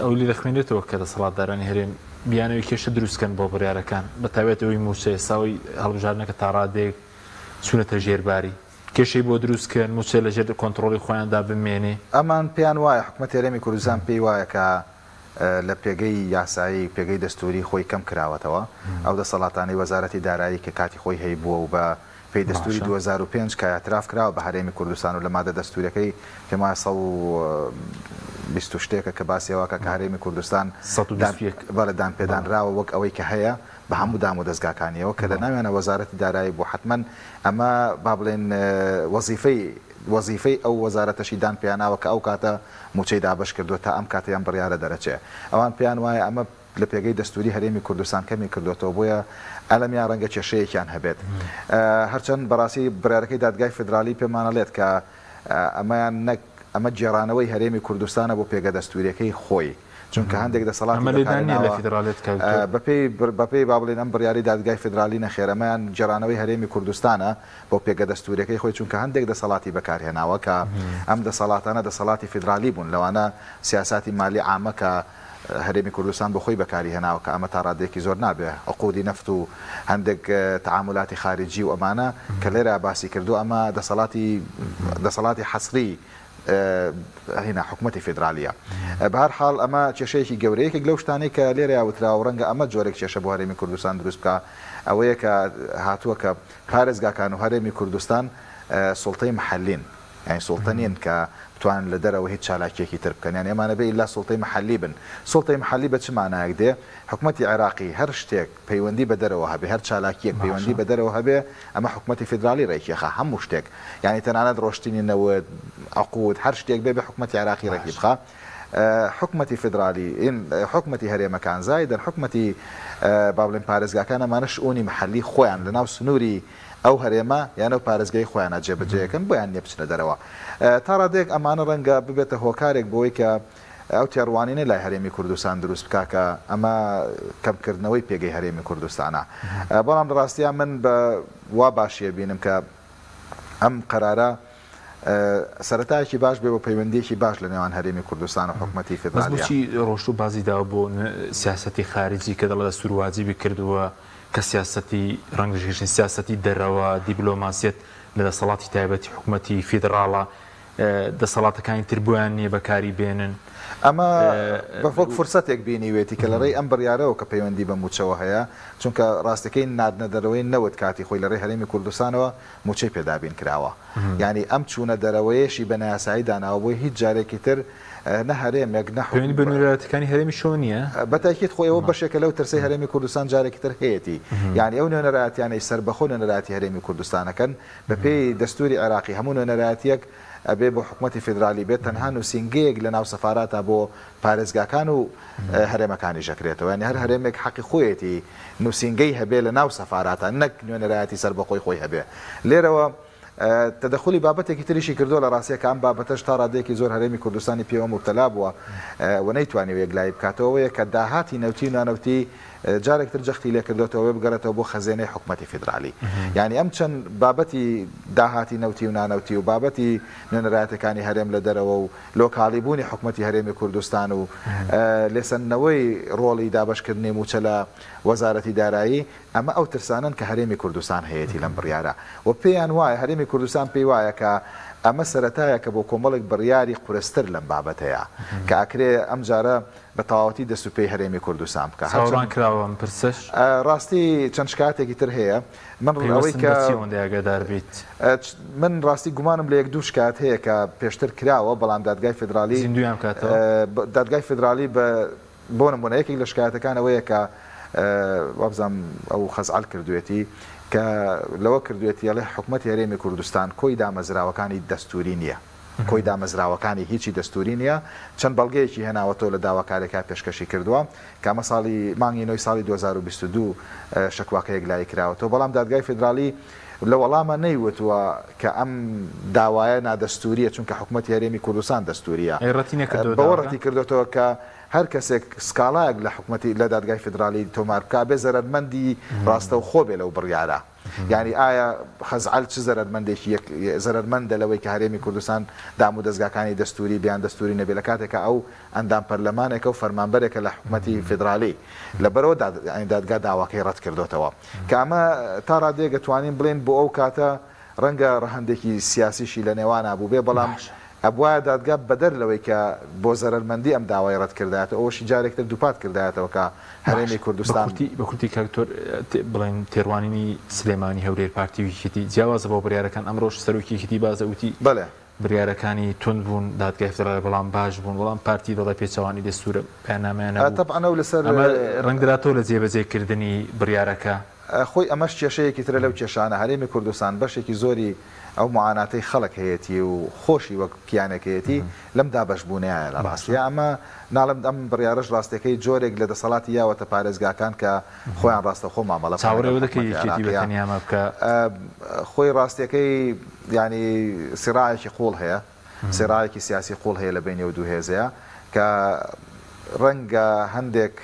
ئەوەی لێ دەخوێنرێتەوە کە دەسەڵاتدارانی هەرێم بیانەوێت کێشە دروست کەن بۆ بڕیارەکان بە تایبەت ئەوەی مووچە ئێستا ئەوەی هەڵبژاردنەکە تا ڕادەیەک چوونەتە ژێر باری کێشەی بۆ دروست کەن مووچە لە ژێر کۆنتڕۆڵی خۆیاندا بمێنێ. ئەمان پێیان وایە، حکومەتی هەرێمی کوردستان پێی وایە کە لە پێگەی یاسایی، پێگەی دەستووری خۆی کەم کراوەتەوە. ئەو دەسەڵاتانەی وەزارەتی دارایی کە کاتی خۆی هەیبووە و بە پێی دەستووری 2005 کە ئیعتراف کراوە بە هەرێمی کوردستان و لە مادە دەستووریەکەی پێم وایە 120 و شتێکە کە باسی ئەوە کە هەرێمی کوردستان 121. بەڵێ دانپێدانراوە وەک ئەوەی کە هەیە بە هەموو دام و دەزگاکانیەوە کە لە ناویانە وەزارەتی دارایی بوو حەتمەن ئەمە با بڵێین وەزیفەی وەزیفەی ئەو وەزارەتەشی دان پیاناوە کە ئەو کاتە مووچەی دابەش کردووە تا ئەم کاتەی ئەم بڕیارە دەرەچێ. ئەوان پێیان وایە ئەمە لە پێگەی دەستووری هەرێمی کوردستان کەمی کردووەتەوە بۆیە ئەلەمیان ڕەنگە کێشەیەکیان هەبێت. هەرچەند بەڕاستی بڕیارەکەی دادگای فیدرالی پێمان ئەڵێت کە ئەمەیان نەک ئەمە گێڕانەوەی هەرێمی کوردستانە بۆ پێگە دەستووریەکەی خۆی. چونکە هەندێک دەسەڵاتی ئەمە لێدان نییە لە بەکارهێناوە فیدراڵیەت کاک دکتۆر؟ بەپێی بەپێی با بڵێین ئەم بڕیارەی دادگای فیدرالی نەخێر ئەمەیان گێڕانەوەی هەرێمی کوردستانە بۆ پێگە دەستووریەکەی خۆی چونکە هەندێک دەسەڵاتی بەکارهێناوە کە ئەم دەسەڵاتانە دەسەڵاتی فیدرالی بوون لەوانە سیاساتی مالی عامە کە هەرێمی کوردستان بۆ خۆی بەکاری هێناوە کە ئەمە تا ڕادەیەکی زۆر نابێ عقودی نەفت و هەندێک تەعامولاتی خاریجی و ئەمانە کە لێرە باسی کردووە ئەمە دەسەڵاتی دەسەڵاتی حەسری هینا حکومەتی فیدرالیە. بەهەر حاڵ ئەمە کێشەیەکی گەورەیە. یەکێک لەو شتانەی کە لێرەیا وتراوە و ڕەنگە ئەمە جۆرێک کێشە بۆ هەرێمی کوردستان دروست بکا ئەوەیە کە هاتووە کە پارێزگاکان و هەرێمی کوردستان سوڵتەی محەلین یانی سوڵتە نین کە بتوانن لە دەرەوە هیچ چالاکیەکی تر بکەن یانی ئەمانە بێ ئیلا سوڵتەی محەلی بن. سوڵتەی محەلی بە چ مانایەک دێ؟ حکومەتی عێراقی هەر شتێک پەیوەندی بە دەرەوە هەبێ، هەر چالاکییەک پەیوەندی بە دەرەوە هەبێ، ئەمە حکومەتی فیدراڵی ڕێکیەخا، هەموو شتێک، یانی تەنانەت ڕۆشتنی نەوت، عقود، هەر شتێک بێ بێ حکومەتی عێراقی ڕێکی بخا. حکومەتی فیدراڵی، حکومەتی هەرێمەکان، زایدەن حکومەتی با بڵێین پارێزگاکان، ئەمانە شئونی محەلی خۆیان لە ناو سنووری ئەو هەرێمە یان ئەو پارێزگای خۆیانا جێبەجێ ئەکەن، بۆیان نییە بچنە دەرەوە. تا ڕادەیەک ئەمانە ڕەنگە ببێتە هۆکارێک بۆی کە ئەو تێڕوانینە لای هەرێمی کوردستان دروست بکا کە ئەمە کەمکردنەوەی پێگەی هەرێمی کوردستانە. بەڵام لە ڕاستیا من بە وا باشی ئەبینم کە ئەم قەرارە سەرەتایەکی باش بێ بۆ پەیوەندییەکی باش لە نێوان هەرێمی کوردستان و حکومەتی بەس فیدرالیە. بۆچی ڕۆشتوو بازی داوە بۆ سیاسەتی خارجی کە دەڵێ دەستوور واجبی کردووە کە سیاسەتی ڕەنگژکردنی سیاسەتی دەرەوە، دیبلۆماسیەت لە دەسەڵاتی تایبەتی حکومەتی فیدڕاڵە. دەسەڵاتەکانی تر بۆیان نییە بەکاری بێنن. ئەمە بە وەک فرسەتێک بینیوێتی کە لە ڕێی ئەم بڕیارەوە کە پەیوەندی بە مووچەوە هەیە، چونکە ڕاستەکەی ناردنە دەرەوەی نەوت کاتی خۆی لە ڕێی هەرێمی کوردستانەوە مووچەی پێ دابین کراوە. یانی ئەم چوونە دەرەوەیەشی بە نایاسایی داناوە بۆی هیچ جارێکی تر نە هەرێمێک نە پەیوەندی بە نوێنەرایەتیەکانی هەرێمیشەوە نییە؟ بە تاکید خۆی ئەوە بەشێکە لەو ترسەی هەرێمی کوردستان جارێکی تر هەیەتی. یانی ئەو نوێنەرایەتیانەی سەربەخۆ نوێنەرایەتی هەرێمی کوردستان ئەکەن بە پێی دەستووری عێراقی هەموو نوێنەرایەتیەک ئەبێ بۆ حکومەتی فیدرالی بێت تەنها نوسینگەیەک لە ناو سەفاراتا بۆ پارێزگاکان و هەرێمەکانیش ئەکرێتەوە یانی هەر هەرێمێک حەقی خۆیەتی نوسینگەی هەبێ لە ناو سەفاراتا نەک نوێنەرایەتی سەربەخۆی خۆی هەبێ لێرەوە تەدەخولی بابەتێکی تریشی کردووە لە ڕاستیا کە ئەم بابەتەش تا ڕادەیەکی زۆر هەرێمی کوردستانی پێوە موبتەلا بووە و نەیتوانیوە یەکلایی بکاتەوە ئەوەیە کە داهاتی نەوتی و نانەوتی جارێک تر جەختی لێکردۆتەوە ئەوێ بگەڕێتەوە بۆ خەزێنەی حکومەتی فیدرالی. یانی ئەم چەند بابەتی داهاتی نەوتی و نانەوتی و بابەتی نوێنەرایەتەکانی هەرێم لە دەرەوە و لۆکاڵی بوونی حکومەتی هەرێمی کوردستان و لێسەندنەوەی ڕۆڵی دابەشکردنی مووچە لە وەزارەتی دارایی ئەمە ئەو ترسانەن کە هەرێمی کوردستان هەیەتی لەم بڕیارە و پێیان وایە هەرێمی کوردستان پێی وایە کە ئەمە سەرەتایەکە بۆ کۆمەڵێک بڕیاری قورستر لەم بابەتەیە کە ئەکرێ ئەمجارە بە تەواوەتی دەست و پێی هەرێمی کوردستان بکا. چاوەڕوان کراوە ئەم پرسەش؟ ڕاستی چەند شکایەتێکی تر هەیە. من ئەوەی پەیوەستن کە بە چی ئەوەندەی ئاگادار بیت؟ من ڕاستی گومانم لە یەک دوو شکایەت هەیە کە پێشتر کراوە بەڵام دادگای فیدرالی زیندوویان بکاتەوە؟ دادگای فیدرالی بە بۆ نموونە یەکێک لە شکایەتەکان ئەوەیە کە وابزانم ئەو خەزعەل کردوێتی کە لەوە کردوێتی ئەڵێ حکومەتی هەرێمی کوردستان کۆی دامەزراوەکانی دەستووری نییە. کۆی دامەزراوەکانی هیچی دەستووری نییە، چەند بەڵگەیەکی هێناوەتەوە لە داواکارێکا پێشکەشی کردووە کە ئەمە ساڵی مانگی نۆی ساڵی 2022 شەکواکە یەکلایی کراوەتەوە، بەڵام دادگای فیدراڵی لە وەڵاما نەیوتووە کە ئەم داوایە نادەستوورییە چونکە حکومەتی هەرێمی کوردستان دەستوورییە. ئەی ڕەتی نەکردەوە بەوە داواکە؟ ڕەتی کردۆتەوە کە هەر کەسێک سکاڵایەک لە حکومەتی لە دادگای فیدراڵی تۆمار بکا بێ زەرەرمەندی ڕاستەوخۆ بێ لەو بڕیارە. یانی ئایا خەزعەل چ زەرەرمەندێکی یەک زەرەرمەندە لەوەی کە هەرێمی کوردستان دام و دەزگاکانی دەستووری بێ یان دەستووری نەبێ لە کاتێکا ئەو ئەندام پەرلەمانێکە و فەرمانبەرێکە لە حکومەتی فیدرالی لەبەرئەوە داد یانی دادگا داواکەی ڕەت کردۆتەوە کە ئەمە تا ڕادەیەک ئەتوانین بڵێین بۆ ئەو کاتە ڕەنگە ڕەهەندێکی سیاسیشی لە نێوانا بووبێ بەڵام باشە. ئەبوایە دادگا بەدەر لەوەی کە بۆ زەرەرمەندی ئەم داوای ڕەت کردایەتەوە ئەوەشی جارێک تر دووپات کردایەتەوە کە هەرێمی باشە بە کوردستان. کورتی بە کورتی کاک دکتۆر بڵێن تێڕوانینی سلێمانی هەولێر پارتی و یەکێتی جیاوازە بۆ بڕیارەکان ئەمڕۆش سەرۆکی یەکێتی بازە وتی بەلێ. بڕیارەکانی توند بوون دادگای فیدراڵی بەڵام باش بوون بەڵام پارتی دەڵێ پێچەوانەی دەستوورە بەیاننامەیان هەبوو تەبعەن ئەو لەسەر. ئەمە ڕەنگدراتەوە لە جێبەجێکردنی بڕیارەکە. خۆی ئەمەش کێشەیەکی ترە لەو کێشانە، هەرێمی کوردستان بەشێکی زۆری ئەو موعاناتەی خەڵک هەیەتی و خۆشی وەک کیانێک هەیەتی لەم دابەشبوونەیایە لە ڕاستیا ئەمە ناڵێم ئەم بڕیارەش ڕاستیەکەی جۆرێک لە دەسەڵاتی یاوەتە پارێزگاکان کە خۆیان ڕاستەوخۆ مامەڵە بکەن چاوەڕێ لەگەڵ ئەوە دەکەی حکومەتی یەکێتی بە عێراقیا تەنیا ئەمە بکا؟ خۆی ڕاستیەکەی یانی سیڕاعێکی قووڵ هەیە سیڕاعێکی سیاسی قووڵ هەیە لە بەینی ئەو دوو هێزەیا کە ڕەنگە هەندێک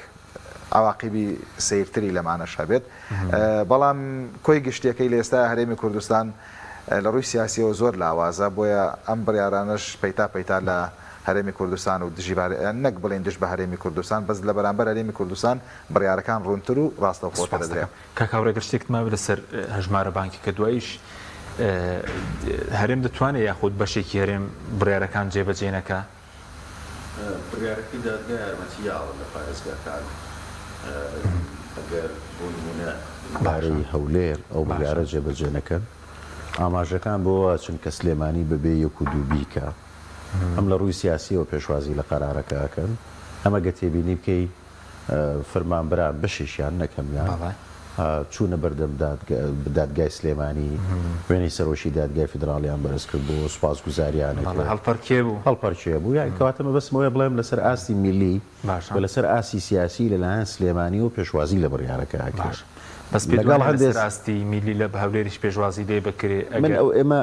عەواقیبی سەیرتری لەمانەش هەبێت، بەڵام کۆی گشتیەکەی لە ئێستایا هەرێمی کوردستان لە ڕووی سیاسیەوە زۆر لاوازە، بۆیە ئەم بڕیارانەش پەیتا پەیتا لە هەرێمی کوردستان و دژی نەک بڵێین دژ بە هەرێمی کوردستان بەس لە بەرامبەر هەرێمی کوردستان بڕیارەکان ڕوونتر و ڕاستەوخۆتر سوپاست ئەدرێن. دەکەم کاک هاوڕێ گەر شتێکت مابێت لەسەر هەژمارە بانکیەکە دواییش هەرێم دەتوانێت یاخود بەشێکی هەرێم بڕیارەکان جێبەجێ نەکا؟ بڕیارەکەی دادگا یارمەتی یاوە لە پارێزگاکان ئەگەر بۆ نموونە ئیدارەی هەولێر ئەو بڕیارە جێبەجێ نەکەن، ئاماژەکان بەوە ئەچن کە سلێمانی بەبێ یەک و دوو بیکا. هەم لە ڕووی سیاسییەوە پێشوازی لە قەرارەکە ئەکەن، هەم ئەگەر تێبینی بکەی فەرمانبەران بەشێکیان نەک هەموویان چوونە بەردەم دادگای سلێمانی وێنەی سەرۆکی دادگای فیدراڵیان بەرز کردبوو سوپاسگوزاریان ئەکرد. هەڵپەرکێ بوو. هەڵپەرکێ بوو. یانی کەواتە مەبەستم ئەوەیە بڵێم لەسەر ئاستی میللی و لەسەر ئاستی سیاسی لەلایەن سلێمانیەوە پێشوازی لە بڕیارەکە ئەکرێت. بەس پێت وانیە لەسەر ئاستی میللی لە هەولێریش پێشوازی لێ بکرێ ئەگەر. من ئەو ئێمە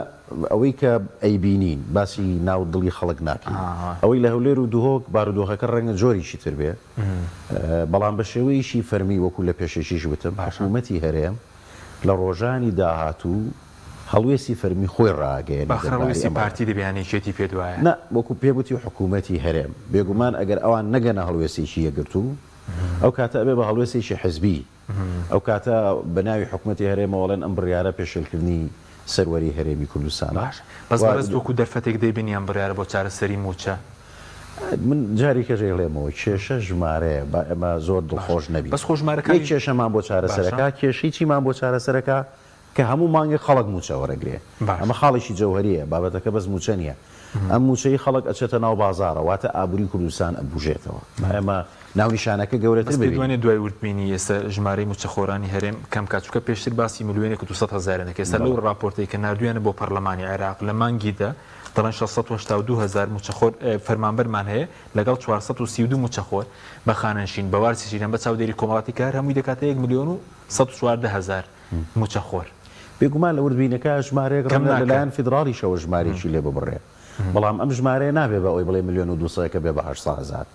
ئەوەی کە ئەیبینین باسی ناو دڵی خەڵک ناکەین. ئەوەی لە هەولێر و دهۆک بارودۆخەکە ڕەنگە جۆریکی تر بێ بەڵام بە شێوەیەکی فەرمی وەکو لە پێشەکیش وتم حکوومەتی هەرێم لە ڕۆژانی داهاتوو هەڵوێستی فەرمی خۆی ڕائەگەیەنێ باخر دەربارەی هەڵوێستی ئەم پارتی دەبێ یان یەکێتی پێت وایە؟ نا وەکو پێم وتی حکوومەتی هەرێم. بێگومان ئەگەر ئەوان نەگەنە هەڵوێستێکی یەکگرتوو ئەو کاتە ئەبێ بە هەڵوێستێکی حزبی. ئەو کاتە بە ناوی حکومەتی هەرێمەوە ئەڵێن ئەم بڕیارە پێشێلکردنی سەروەری هەرێمی کوردستانە. باشە بەس بەڕێزت وەکو دەرفەتێک دەیبینی ئەم بڕیارە بۆ چارەسەری مووچە؟ من جارێکەش ئەیڵێمەوە کێشە ژمارەیە با ئێمە زۆر دڵخۆش نەبین. بەس خۆ ژمارەکانی. یەک کێشەمان بۆ باشە. چارەسەرەکا کێشەی چیمان بۆ چارەسەرەکا کە هەموو مانگێک خەڵک مووچە وەرەگرێ. باشە. ئەمە خاڵێکی جەوهەرییە بابەتەکە بەس مووچە نییە. ئەم مووچەی خەڵک ئەچێتە ناو بازاڕە واتە ئابووری کوردستان ئەبوژێتەوە. با ئێمە ناونیشانەکە گەورەتر بەس پێت ببینین. وانیە دوای وردبینی ئێستا ژمارەی مووچەخۆرانی هەرێم کەم کات چونکە پێشتر باسی ملیۆنێک و 200 هەزاریان دەکرد ئێستا لەو بەڵێ. ڕاپۆرتەی کە ناردویانە بۆ پەرلەمانی عێراق لە مانگی دە دەڵێن 682 هەزار مووچەخۆر فەرمانبەرمان هەیە لەگەڵ 432 مووچەخۆر بە خانەنشین بە وارسی شیران بە چاودێری کۆمەڵاتی کە هەر هەمووی دەکاتە یەک ملیۆن و 114 هەزار مووچەخۆر. بێگومان لە وردبینەکە ژمارەیەک کەم ڕەنگە ناکا. لەلایەن فیدڕاڵیشەوە ژمارەیەکی لێ ببڕێ بەڵام ئەم ژمارەیە نابێ بە ئەوەی بڵێ ملیۆن و دووسەدەکە بێ بە 800 هەزار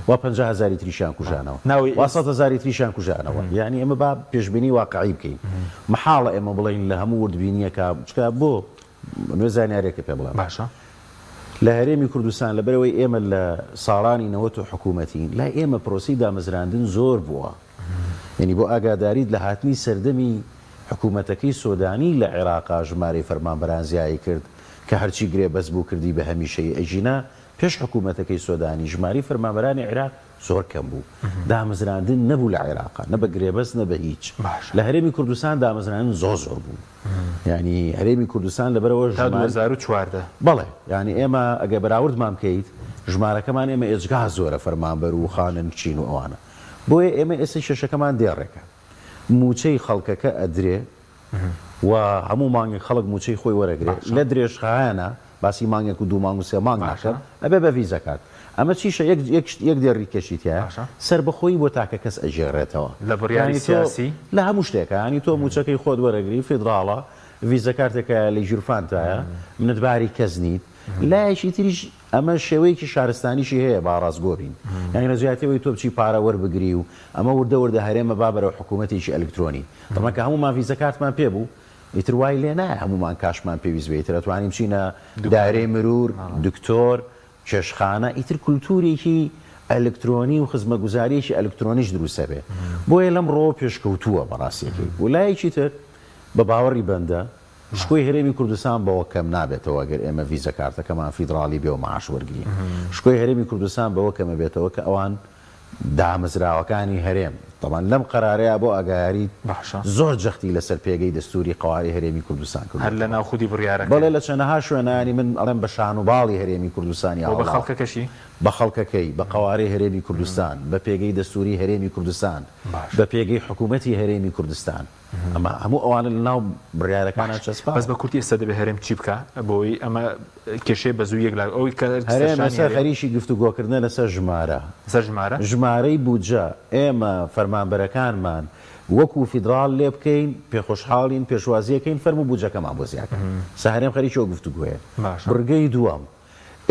وا 50 هەزاری تریشیان کوژانەوە ناوی وا 100 هەزاری تریشیان کوژانەوە یعنی ئێمە با پێشبینی واقعی بکەین مەحاڵە ئێمە بڵێین لە هەموو وردبینیەکە چکە بۆ نوێ زانیارێکە پێ بڵێم باشە. لە هەرێمی کوردستان لەبەرئەوەی ئێمە لە ساڵانی نەوەت و حکوومەتین لای ئێمە پرۆسەی دامەزراندن زۆر بووە یانی بۆ ئاگاداریت لە هاتنی سەردەمی حکوومەتەکەی سۆدانی لە عێراقا ژمارەی فەرمانبەران زیایی کرد کە هەرچی گرێبەست بوو کردی بە هەمیشەیی ئەگینا پێش حکوومەتەکەی سۆدانی ژمارەی فەرمانبەرانی عێراق زۆر کەم بوو دامەزراندن نەبوو لە عێراقا نە بە گرێبەست نە بە هیچ باشە. لە هەرێمی کوردستان دامەزراندن زۆر زۆر بوو یانی هەرێمی کوردستان لەبەرئەوە تا ژمار 2014. بەڵێ یانی ئێمە ئەگەر بەراوردمان بکەیت ژمارەکەمان ئێمە ئێجگار زۆرە فەرمانبەر و خانەنشین و ئەوانە بۆیە ئێمە ئێستا کێشەکەمان دێڕێکە مووچەی خەڵکەکە ئەدرێ و هەموو مانگێک خەڵک مووچەی خۆی وەرەگرێ باشە. لە درێژخایەنە باسی مانگێک و دوو مانگ و سێ مانگ باشە. ناکەم ئەبێ بە ڤیزە کارت ئەمە چیشە یەک یەک یەک دێڕی کەشی تیایە باشە. سەربەخۆیی بۆ تاکە کەس ئەگێڕێتەوە لە بڕیاری یانی تۆ سیاسی؟ لە هەموو شتێکا یانی تۆ مووچەکەی خۆت وەرەگری فیدڕاڵە ڤیزە کارتێکە لە ژیرفانتایە منەتباری کەس نیت لایەکی تریش ئەمە شێوەیەکی شارستانیشی هەیە با ڕاستگۆ بین یانی لە جیاتی ئەوەی تۆ بچی پارە وەربگری و ئەمە وردە وردە هەرێمە با بەرەو حکوومەتێکی ئەلکترۆنی تەبعەن کە هەموومان ڤیزە کارتمان پێ بوو ئیتر وای لێ نایە هەموومان کاشمان پێویست بێ ئیتر ئەتوانین بچینە دوکان دایرەی مرور دکتۆر چێشتخانە ئیتر کولتوورێکی ئەلکترۆنی و خزمەتگوزارییەکی ئەلکترۆنیش دروست ئەبێ بۆیە لەم ڕووەوە پێشکەوتووە بەڕاستیەکەی و لایەکی تر بە باوەڕی بەندە شکۆی هەرێمی کوردستان بەوە کەم نابێتەوە گەر ئێمە ڤیزە کارتەکەمان فیدڕاڵی بێ و معاش وەرگرین. شکۆی هەرێمی کوردستان بەوە کەمەبێتەوە کە ئەوان دامەزراوەکانی هەرێم، تەبعەن لەم قەرارەیا بۆ ئاگایاریت باشە. زۆر جەختی لەسەر پێگەی دەستووری قەوارەی هەرێمی کوردستان هەر لە کردۆتەوە. ناو خودی بڕیارەکەیا. بەڵێ لە چەنەها شوێنا یانی من ئەڵێم بە شان و باڵی هەرێمی کوردستانی وە بە ئاوڵاوە. خەڵکەکەشی؟ بە خەڵکەکەی، بە قەوارەی هەرێمی کوردستان، بە پێگەی دەستووری هەرێمی کوردستان، باشە. بە پێگەی حکوومەتی هەرێمی کوردستان. ئەمە هەموو ئەوانە لە ناو بڕیارەکانا باشە بەس چەسپاوە. بە کورتی ئێستا دەبێ هەرێم چی بکا بۆی ئەمە کێشەیە بە زووی یەکلا ئەوەی کە هەرێم سەرشانی ئێستا هەرێم. خەریکی گفتوگۆکردنە لەسەر ژمارە. لەسەر ژمارە؟ ژمارەی بودجە ئێمە فەرمانبەرەکانمان وەکو فیدراڵ لێ بکەین پێخۆشحاڵین پێشوازی ئەکەین فەرموو بودجەکەمان بۆ زیاکەن. ئێستا هەرێم خەریکی ئەو گفتوگۆیە. باشە. بڕگەی دووەم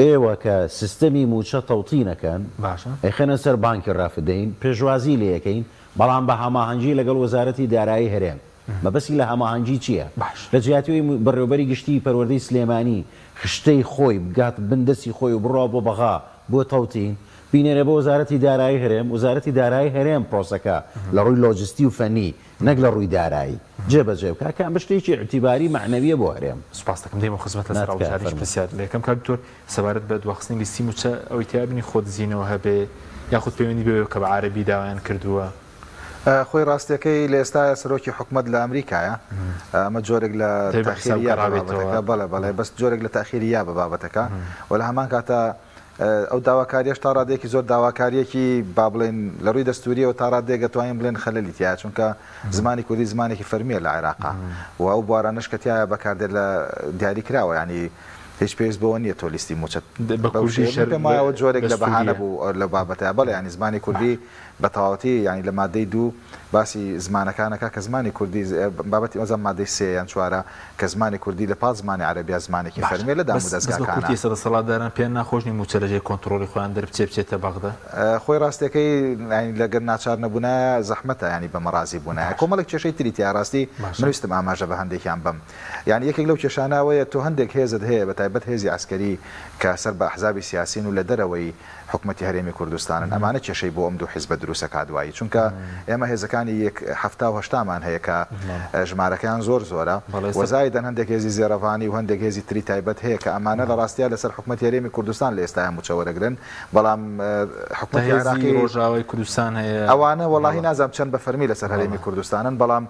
ئێوە کە سیستەمی مووچە تەوتین ئەکەن باشە. ئەیخەنە سەر بانکی ڕافدەین پێشوازی لێ ئەکەین بەڵام بە هەماهەنگی لەگەڵ وەزارەتی دارایی هەرێم. مەبەستی لە هەماهەنگی چییە؟ باش. لە جیاتی ئەوەی بەڕێوەبەری گشتیی پەروەردەی سلێمانی خشتەی خۆی بگات بن دەستی خۆی و بڕوا بۆ بەغا بۆ تەوتین، بینێرێ بۆ وەزارەتی دارایی هەرێم، وەزارەتی دارایی هەرێم پرۆسەکە لە ڕووی لۆجستی و فەنی نەک لە ڕووی دارایی جێبەجێ بکا کە ئەمە شتێکی ئیعتیباری مەعنەوییە بۆ هەرێم. سوپاست دەکەم. دێمەوە خزمەت لەسەر ناتکایە هەڵبژاردنیش فەرموو. پرسیار لێکەم کاک دکتۆر سەبارەت بە دواخستنی لیستی مووچە ئەوەی تیا بینی خۆدزینەوە هەبێ یاخود پەیوەندی بەوێ کە بە عەرەبی داوایان کردووە؟ خۆی ڕاستیەکەی لە ئێستایا سەرۆکی حکومەت لە ئەمریکایە ئەمە جۆرێک لە دەبێ بە حساب تاخیری یا بە گەڕابێتەوە. بابەتەکە بەڵێ بەڵێ بەس جۆرێک لە تاخیری یا بە بابەتەکە و لە هەمان کاتا ئەو داواکاریەش تا ڕادەیەکی زۆر داواکاریەکی با بڵێن لە ڕووی دەستوریەوە تا ڕادەیەک ئەتوانین بڵێن خەلەلی تیایە چونکە زمانی کوردی زمانێکی فەرمیە لە عێراقا و ئەو بوارانەش کە تیایا بەکاردێت لە دیاری کراوە یانی هیچ پێویست بەوە نییە تۆ لیستی مووچەت بە بەو کوردی شێوەیە من شەر پێم وایە ئەوە جۆرێک لە بەهانە دەستوریە. بوو لەو بابەتە بەڵێ یانی زمانی کوردی بە تەواوەتی یانی لە مادەی دوو باسی زمانەکان ئەکا کە زمانی کوردی بابەتی مەزان مادەی سێ یان چوارە کە زمانی کوردی لە پاڵ زمانی عەرەبیا زمانێکی باشە فەرمیە لە بەس بەس بە کورتی دامودەزگاکانا. ئێستا دەسەڵاتداران پێیان ناخۆش نیە مووچە لەژێر کۆنتڕۆڵی خۆیان دەربچێ بچێتە بەغدا؟ خۆی ڕاستیەکەی یانی لەگەر ناچار نەبوونایە زەحمەتە یانی بەمە ڕازی بوونایە باشە. کۆمەڵێک کێشەی تری تیایە ڕاستی باشە. من ویستم ئاماژە بە هەندێکیان بەم یانی یەکێک لەو کێشانە ئەوەیە تۆ هەندێک هێزت هەیە بە تایبەت هێزی عەسکەری کە سەر بە ئەحزابی سیاسین و لە دەرەوەی حکومەتی هەرێمی کوردستانن ئەمانە کێشەی بۆ ئەم دوو حیزبە دروست. دروست ئەکات دوایی چونکە ئێمە هێزەکانی یەک 70 و هەشتامان هەیە کە ژمارەکەیان زۆر زۆرە و زایدەن هەندێک هێزی زێڕەڤانی و هەندێک هێزی تری تایبەت هەیە کە ئەمانە لە ڕاستیا لەسەر حکومەتی هەرێمی کوردستان لە ئێستایا مووچە وەرەگرن بەڵام حکومەتی عێراقی ڕۆژاوای کوردستان هەیە ئەوانە وەڵاهی نازانم چەند بە فەرمی لەسەر هەرێمی کوردستانن بەڵام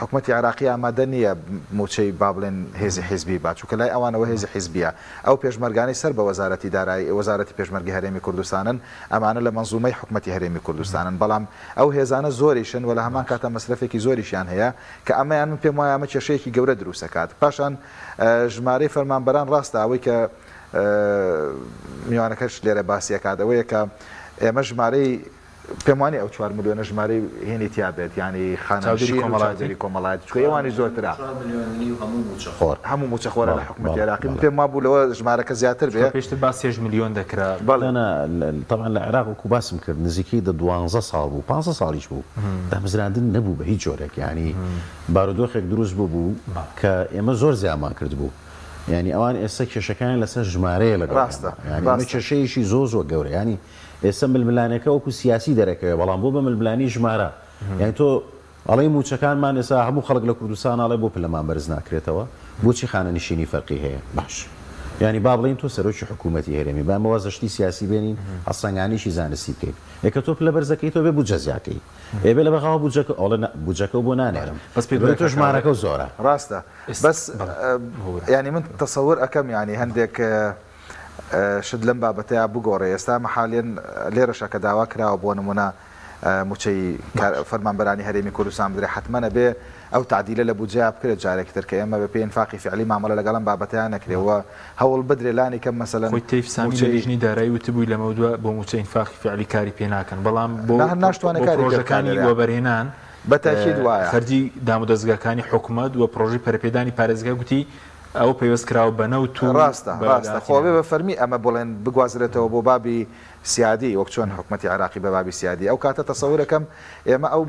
حکومەتی عێراقی ئامادە نییە مووچەی با بڵێن هێزی حیزبی با چونکە لای ئەوانەوە هێزی حیزبیە ئەو پێشمەرگانەی سەر بە وەزارەتی دارایی وەزارەتی پێشمەرگەی هەرێمی کوردستانن ئەمانە لە مەنزومەی حکومەتی هەرێمی کوردستانن بەڵام ئەو هێزانە زۆریشن و لە هەمان کاتا مەسرەفێکی زۆریشیان هەیە کە ئەمەیان من پێم وایە ئەمە کێشەیەکی گەورە دروست ئەکات پاشان ژمارەی فەرمانبەران ڕاستە ئەوەی کە میوانەکەش لێرە باسی ئەکات ئەوەیە کە ئێمە ژمارەی پێم وانیە ئەو چوار ملیۆنە ژمارەی هینی تیا بێت یانی خانەنشین و چاودێری کۆمەڵایەتی چونکە ئەوانی زۆرترە. چوار ملیۆن و نیو هەموو مووچەخۆر. هەموو مووچەخۆرە لە حکومەتی عێراقی من پێم وابوو لەوە ژمارەکە زیاتر بێ. چونکە پێشتر باسی هەشت ملیۆن دەکرا. بەڵێ. نا نا تەبعەن لە عێراق وەکو باسم کرد نزیکەی دە دوانزە ساڵ بوو پانزە ساڵیش بوو دامەزراندن نەبوو بە هیچ جۆرێک یانی بارودۆخێک دروست ببوو کە ئێمە زۆر زیانمان کردبوو یانی ئەوان ئێستا کێشەکانیان لەسەر ژمارەیە لەگەڵ ڕاستە ئێمە یانی ئەمە ڕاستە. کێشەیەکی زۆر زۆر گەورە یانی ئێستا ململانێکە وەکو سیاسی دەرەکەوێ بەڵام بۆ بە ململانی ژمارە یانی تۆ ئەڵێی موچەکانمان ئێستا هەموو خەڵک لە کوردستان ئەڵێ بۆ پلەمان بەرز ناکرێتەوە بۆچی خانەنشینی فەرقی هەیە باش یانی با بڵێین تۆ سەرۆکی حکوومەتی هەرێمی با ئێمە واز لە شتی سیاسی بێنین هەڵسەنگانیشی زانستی بکەین ئێ کە تۆ پلە بەرزەکەیتەوە بێ بودجە زیاکەی ئێ بێ لە بەغاوە بودجەکە ئەڵێ نا بودجەکەو بۆ نانێرم بەس پێت لەبەر وایە تۆ کاک هاوڕێ ژمارەکەو زۆرە. ڕاستە بەس یانی من تەسەور ئەکەم یانی هەندێک شت لەم بابەتەیا بگۆڕێ ئێستا مەحالیەن لێرەشە کە داوا کراوە بۆ نمونە موچەی فەرمانبەرانی هەرێمی کوردستان بدرێ حەتمەن ئەبێ ئەو تەعدیلە لە بودجەیا بکرێت جارێکی تر کە ئێمە بە پێی ئینفاقی فعلی مامەڵە لەگەڵ ئەم بابەتەیا نەکرێ و هەوڵ بدرێ لانی کەم مەسەلەن خۆی تەیف سامی لە موچەی لیژنەی دارایی وتبووی لەمەودوا بۆ موچە ئینفاقی فعلی کاری پێ ناکەن بەڵام بۆ نا هەر ناشتوانێ بۆ کاری پێ بکا پرۆژەکانی لێرەیا. وەبەرهێنان بە تەئکید وایە. خەرجی دامودەزگاکانی حکومەت و پرۆژەی پەرەپێدانی پارێزگا گوتی ئەوە پەیوەست کراوە بە نەوت و ڕاستە بە ڕاستە داهاتی خۆ ئەبێ نەوت. بە فەرمی ئەمە بڵێن بگوازرێتەوە بۆ بابی سیادی وەک چۆن حکومەتی عێراقی بە بابی سیادی ئەو کاتە تەسەورەکەم ئێمە ئەو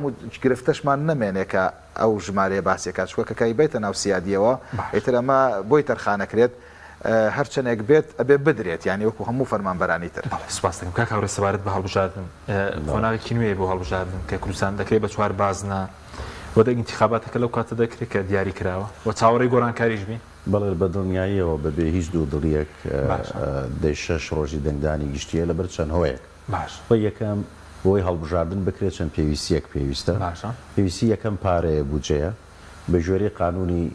گرفتەشمان نەمێنێ کە ئەو ژمارەیە باسی ئەکات چونکە کە کەیبێتە ناو سیادیەوە ئیتر ئەمە بۆی تەرخانەکرێت هەرچەنێک بێت ئەبێ بدرێت یانی وەکو هەموو فەرمانبەرانی تر. بەڵێ سوپاست دەکەم کاک هاوڕێ سەبارەت بە هەڵبژاردن قۆناغێکی نوێیە بۆ هەڵبژاردن کە کوردستان دەکرێت بە چوار بازنە و دەنگ ئینتیخاباتەکە لەو کاتە دەکرێت کە دیاری کراوە و چاوەڕێی گۆڕانکاریش بین؟ بەڵێ بە دڵنیاییەوە بە بێ هیچ دوودڵییەک دەی شەش ڕۆژی دەنگدانی گشتییە لەبەر چەند هۆیەک. هۆی یەکەم بۆی هەڵبژاردن بکرێت چەند پێویستییەک پێویستە. پێویستی یەکەم پارەیە، بودجەیە. بە گوێرەی قانوونی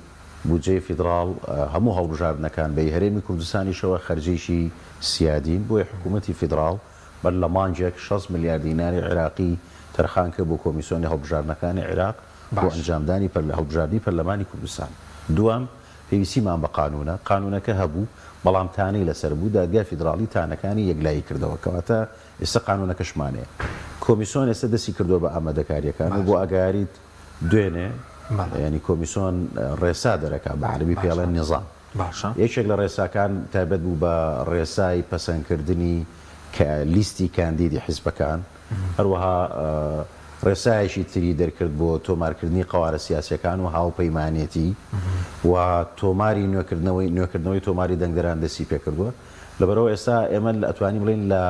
بودجەی فیدڕاڵ هەموو هەڵبژاردنەکان بە ی هەرێمی کوردستانیشەوە خەرجیی سیادین، بۆیە حکوومەتی فیدڕاڵ بەر لە مانگێک 60 ملیار دیناری عێراقی تەرخان کرد بۆ کۆمیسیۆنی هەڵبژاردنەکانی عێراق بۆ ئەنجامدانی هەڵبژاردنی پەرلەمانی کوردستان. دووەم، پێویستیمان بە قانوونە، قانوونەکە هەبوو، بەڵام تانەی لەسەر بوو، دادگای فیدراڵی تانەکانی یەکلایی کردەوە، کەواتە ئێستا قانوونەکەشمان هەیە. کۆمیسۆن ئێستا دەستی کردووە بە ئامادەکارییەکان و بۆ ئاگایاریت دوێنێ یانی کۆمیسۆن ڕێسا دەرەکا، بە عەرەبی پێی ئەڵێن نیزام. یەکێک لە ڕێساکان تایبەت بوو بە ڕێسای پەسەندکردنی لیستی کاندیدی حیزبەکان، هەروەها ڕێسایەکی تری دەرکرد بۆ تۆمارکردنی قەوارە سیاسییەکان و هاوپەیمانێتی و تۆماری نوێکردنەوەی نوێکردنەوەی تۆماری دەنگدەران دەستی پێکردووە. لەبەرئەوە ئێستا ئێمە ئەتوانین بڵێین لە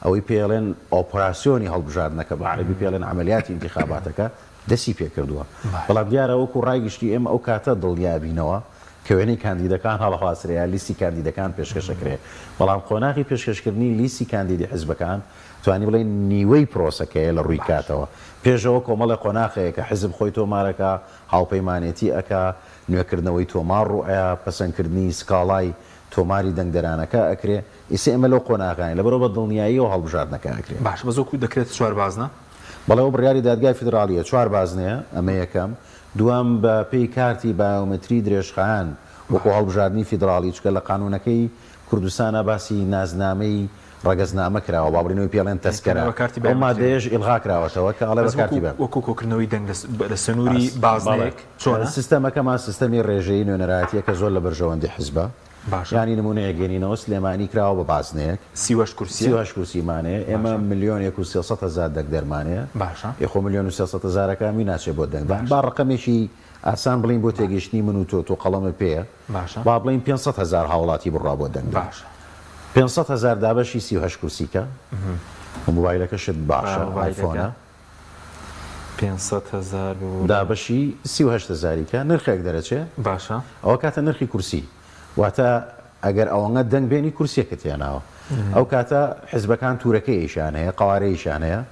ئەوەی پێی ئەڵێن ئۆپراسیۆنی هەڵبژاردنەکە، بە عەرەبی پێی ئەڵێن عەمەلیاتی ئینتیخاباتەکە، دەستی پێکردووە. بەڵام دیارە وەکو ڕای گشتی ئێمە ئەو کاتە دڵنیا ئەبینەوە کە وێنەی کاندیدەکان هەڵەواسرێ یا لیستی کاندیدەکان پێشکەش ئەکرێ. بەڵام قۆناغی پێشکەشکردنی لیستی کاندیدی حزبەکان توانی بڵێین نیوەی پرۆسەکەیە لە ڕووی کاتەوە. پێشەوە کۆمەڵێ قۆناغ هەیە کە حزب خۆی تۆمار ئەکا، هاوپەیمانێتی ئەکا، نوێکردنەوەی تۆمار ڕوو ئەیا، پەسەندکردنی سکاڵای تۆماری دەنگدەرانەکە ئەکرێ. ئیستا ئێمە لەو قۆناغەین. لەبەرئەوە بە دڵنیاییەوە هەڵبژاردنەکە ئەکرێ. باشە بەس وەکو دەکرێتە چوار بازنە؟ بەڵێ ئەوە بڕیاری دادگای فیدراڵییە، چوار بازنەیە، ئەمە یەکەم. دووەم، بە پێی کارتی بایۆمەتری درێژخایەن وەکو هەڵبژاردنی فیدراڵی، چونکە لە قانوونەکەی کوردستانا باسی نازنامەی ڕەگەزنامە کراوە، با بڵێین ئەوەی پێی ئەڵێن تەزکەرە، ئەو مادەیەش ئیلغا کراوەتەوە کە ئەڵێ بە کارتی بە. وەکو کۆکردنەوەی دەنگ لە سنووری بازنەیەک چۆنە؟ سیستەمەکەمان سیستەمی ڕێژەیی نوێنەرایەتییە کە زۆر لە بەرژەوەندی حزبە. باشە. یانی نموونەیەک بێنینەوە سلێمانی کراوە بە بازنەیەک. 38 کورسیە؟ 38 کورسیمان هەیە. ئێمە ملیۆنێک و 300 هەزار دەنگدەرمان هەیە. ئێ خۆ ملیۆن و 300 هەزارەکە هەمووی ناچێ بۆ دەنگدان. با ڕەقەمێکی ئاسان بڵێین بۆ تێگەیشتنی من و تۆ، تۆ قەڵەمت پێیە. با بڵێین 500 هەزار هاوڵاتی بڕوا بۆ دەنگدان. 500 هەزار دابەشی 38 کورسی کە. مۆبایلەکەشت باشە ئایفۆنە. 500 هەزار ببورە. دابەشی 38 هەزاری کە نرخێک دەرەچێ. باشە. ئەوە کاتە نرخی کورسی. واتە ئەگەر ئەوەنە دەنگ بێنی کورسیەکت هێناوە. ئەو کاتە حزبەکان تورەکەیشیان هەیە، قەوارەیشیان هەیە.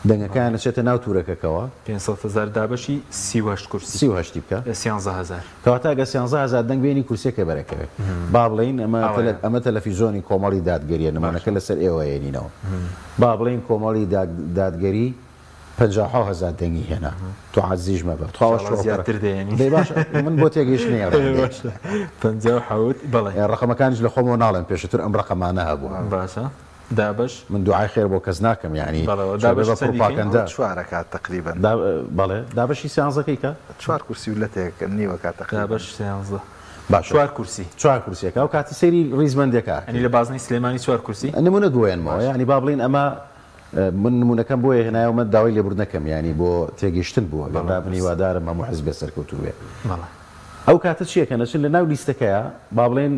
دەنگەکەیان ئەچێتە ناو تورەکەکەوە. 500 هەزار دابەشی 38 کورسی. 38 ی بکە. سیانزە هەزار. کەواتە ئەگەر سیانزە هەزار دەنگ بێنی کورسیەکە بەرەکەوێ. با بڵێین ئەمە ئەمە تەلەفیزۆنی کۆمەڵی دادگەریە نمونەکە لەسەر ئێوە ئەیەنینەوە. با بڵێین کۆمەڵی دادگەری 57 هەزار دەنگی هێنا. تۆ عاجزیش مەبە. تخوا ئەوەش ئینشاڵڵا زیاتر دەیەنی. دەی باشە من بۆ تێگەیشتنی ئەڵێم. باشە 57 بەڵێ. ڕەقەمەکانیش لە خۆمەوە ناڵێم پێشتر ئەم ڕەقەمانە هەبوو. باشە دابەش. من دوعای خێر بۆ کەس ناکەم یانی بەڵێ چۆ بێ دابەش بە چەندی کەین؟ پڕوپاکەندە. ئەوە چوار ئەکات تەقریبەن. دا بەڵێ دابەشی سیانزەکەی کە. چوار کورسی و لەتێک نیوە کات تەقریبەن. دابەش سیانزە. باشە چوار کورسی. چوار کورسیەکە ئەو کاتە سەیری ڕیزبەندێکە یانی ئەکەی. لە بازنەی سلێمانی چوار کورسی؟ نمونەت بۆ هێنمەوە باشە. یانی با بڵێین ئەمە من نمونەکەم بۆیە هێنایەوە من داوای لێبوردن ئەکەم یانی بۆ تێگەیشتن بوو ئەگەر بەڵێ نا من دروست. هیوادارم هەموو حزبێ سەرکەوتوو بێ. بەڵێ. ئەو کاتە چی ئەکەن ئەچن لە ناو لیستەکەیا با بڵێین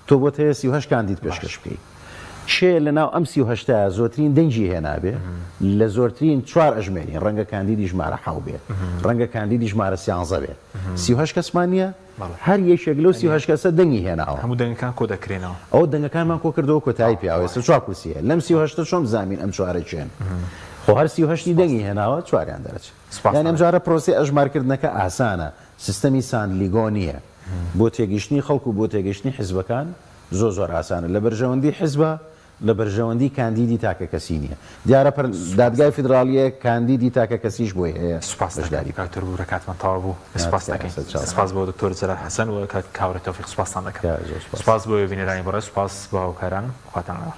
تۆ بۆت هەیە 38 کاندید پێشکەش باش. بکەی کێ لە ناو ئەم 38ە زۆرترین دەنگی هێنابێ لە زۆرترین چوار ئەژمێری ڕەنگە کاندیدی ژمارە حەو بێ ڕەنگە کاندیدی ژمارە سیانزە بێ 38 کەسمان نییە بەڵێ. هەر یەکێک لەو یانی 38 کەسە دەنگی هێناوە. هەموو دەنگەکان کۆ دەکرێنەوە. ئەوە دەنگەکانمان کۆ کردەوە کۆتایی پێ ئاوە ئێستا تەواو. چوار کورسی هەیە لەم 38ە چۆن بزانین ئەم چوارە کێن خۆ هەر 38ی سپاس. دەنگی هێناوە چواریان دەرەچێ سپاستان یانی ئەم دەکەم. جارە پرۆسەی ئەژمارکردنەکە ئاسانە سیستەمی ساندلیگۆ نییە بۆ تێگەیشتنی خەڵک و بۆ تێگەیشتنی حزبەکان زۆر زۆر ئاسانە لە بەرژەوەندی حزبە لە بەرژەوەندی کاندیدی تاکەکەسی نییە دیارە پەر سوپاس دادگای دەکەم. فیدراڵییە کاندیدی تاکەکەسیش بۆی هەیە سوپاس دەکەم بەشداری بکات. کاک دکتۆر ببورە کاتمان تەواو بوو سوپاس تکایە دەکەین سەرچاوە. سوپاس بۆ دکتۆر جەلال حەسەن و کاک کاورە تۆفیق سوپاستان دەکەم تکایە زۆر سوپاس. سوپاس بۆ بینەرانی بەڕێز سوپاس بۆ هاوکارانم خواتان لەگەڵ.